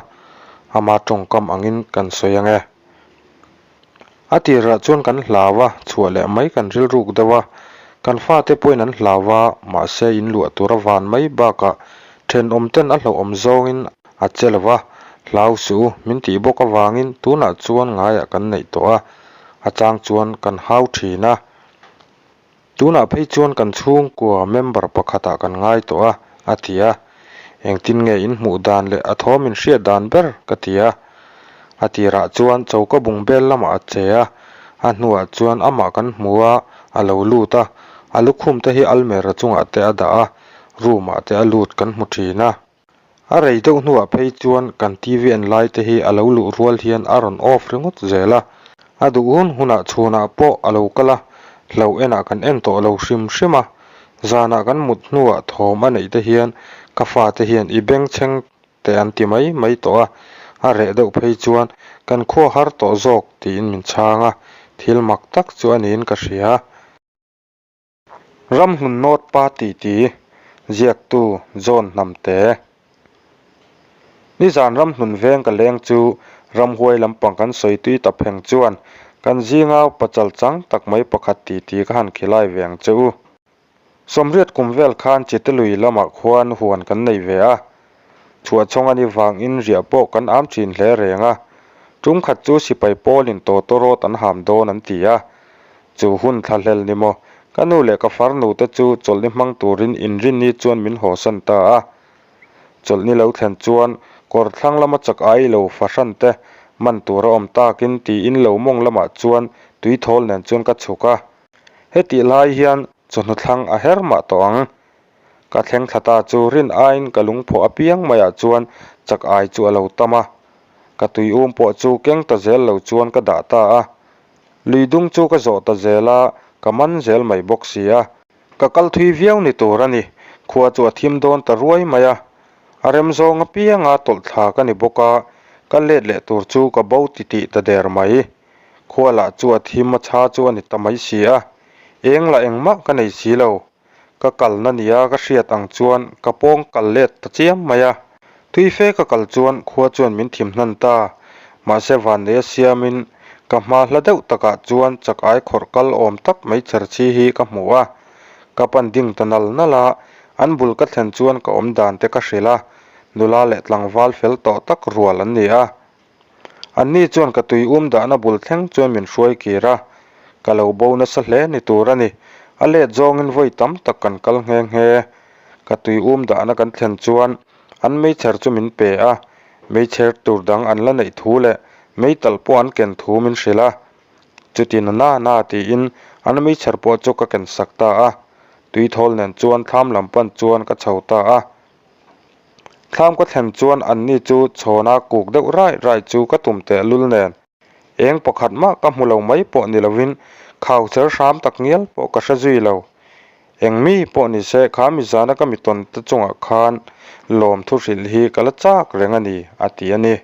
ama tawngkam angin kan sawi ang e. A tirah chuan kan hlau a, chhuah leh mai kan rilruk deuh a, kan fate pawhin an hlau a, mahse in luah tur a van mai bakah thenawm ten a hlauhawm zawngin a che lo va, hlau suh u min tih bawk avangin tunah chuan ngaiah kan neih tawh a, a chang chuan kan hau thin a. Tunah phei chuan kan chhungkua member pakhatah kan ngai tawh a, a ti a. Engtin nge in hmuh dan leh a thawm in hriat dan ber? ka ti a. A tirah chuan choka bung bel lamah a che a, a hnuah chuan amah kan hmu a, a lo lut a, a lukhum te hi almera chungah te a dah a, room ah te a lut kan hmu thin a. A rei deuh hnuah phei chuan kan TV en lai te hi a lo luh rual hian a rawn off ringawt zel a. A duh hun hunah chhunah pawh a lo kal a, hloh enah kan en tawh lo hrim hrim a. Zanah kan mut hnuah thawm a neih te hian ka fate hian i bengchheng te an ti mai mai tawh a, a reh deuh phei chuan kan khua har tawh zawk tiin min chhang a, thil mak tak chu a niin ka hria. Ramhlun North pa titi ziaktu John Hnamte. Nizan Ramhlun veng ka leng chu ramhuai lampang kan sawi tui ta pheng chuan kan zinga pachal chang tak mai pakhat titi ka han khilai ve ang che u. Sawmriat kum vel khan Chitelui lamah khuan huan kan nei ve a. Chhuahchawng a ni vangin riah pawh kan am thin hle reng a. Tum khat chu sipai pawlin tawtawrawt an ham dawn an ti a. Chu hun thlahlel ni maw? Ka nu leh ka farnu te chu chawlhni hmang turin inrinni chuan min hawsan ta a. Chawlhni lo thlen chuan kawr thlang lama chak ai lo fahran te man tur a awm takin tiin lo mawng lamah chuan tuithawl nen chuan ka chhuk a. Hetih lai hian chawhnu thlang a her mah tawh ang. Ka thleng thla ta chu rin aiin ka lungphawh apiang maiah chuan chak ai chu a lo tam a. Ka tui um pawh chu keng ta zel lo chuan ka dah ta a. Lui dung chu ka zawh ta zel a, ka man zel mai bawk si a. Ka kal thui viau ni tur a ni, khua chu a thim dawn ta ruai mai a. A rem zawng apianga tawlh thla ka ni bawk a, ka let leh tur chu ka bo titih ta der mai. Khua lah chu a thim a chha chu a ni ta mai si a, eng lah engmah ka nei si lo. Ka kalna nia ka hriat ang chuan ka pawng kal let ta chiam mai a. Tui fe ka kal chuan khua chuan min thim hnan ta. Mahse vanneia siamin ka hma hla deuh takah chuan chak ai khawrh kal awm tak mai chherchhi hi ka hmu a. Ka pan ding ta nal nal a, an bul ka thlen chuan ka awm dan te ka hrilh a, nula leh tlangval fel tawh tak rual an ni a. Anni chuan ka tui um dahna bul thleng chuan min hruai kir a, ka lo bo nasa hle ni tur a ni. A let zawngin vawi tam tak kan kal nghe nghe. Ka tui um dahna kan thlen chuan an meichher chu min pe a, meichher tur dang an la neih thu leh meitalh pawh an ken thu min hrilh a. Chuti na na na tiin an meichher pawh chu ka ken sak ta a. Tuithawl nen chuan thlam lam pan chuan ka chho ta a. Thlam ka thlen chuan anni chu chhawna kuk deuh rai rai chu ka tum teh lul nen. Eng pakhat mah ka hmu lo mai pawh ni lovin khau cher hram tak ngial pawh ka hre zui lo. Eng mi pawh ni se kha mizana ka mi tawn te chungah khan lawm thu hrilh hi ka la chak reng a ni, a ti a ni.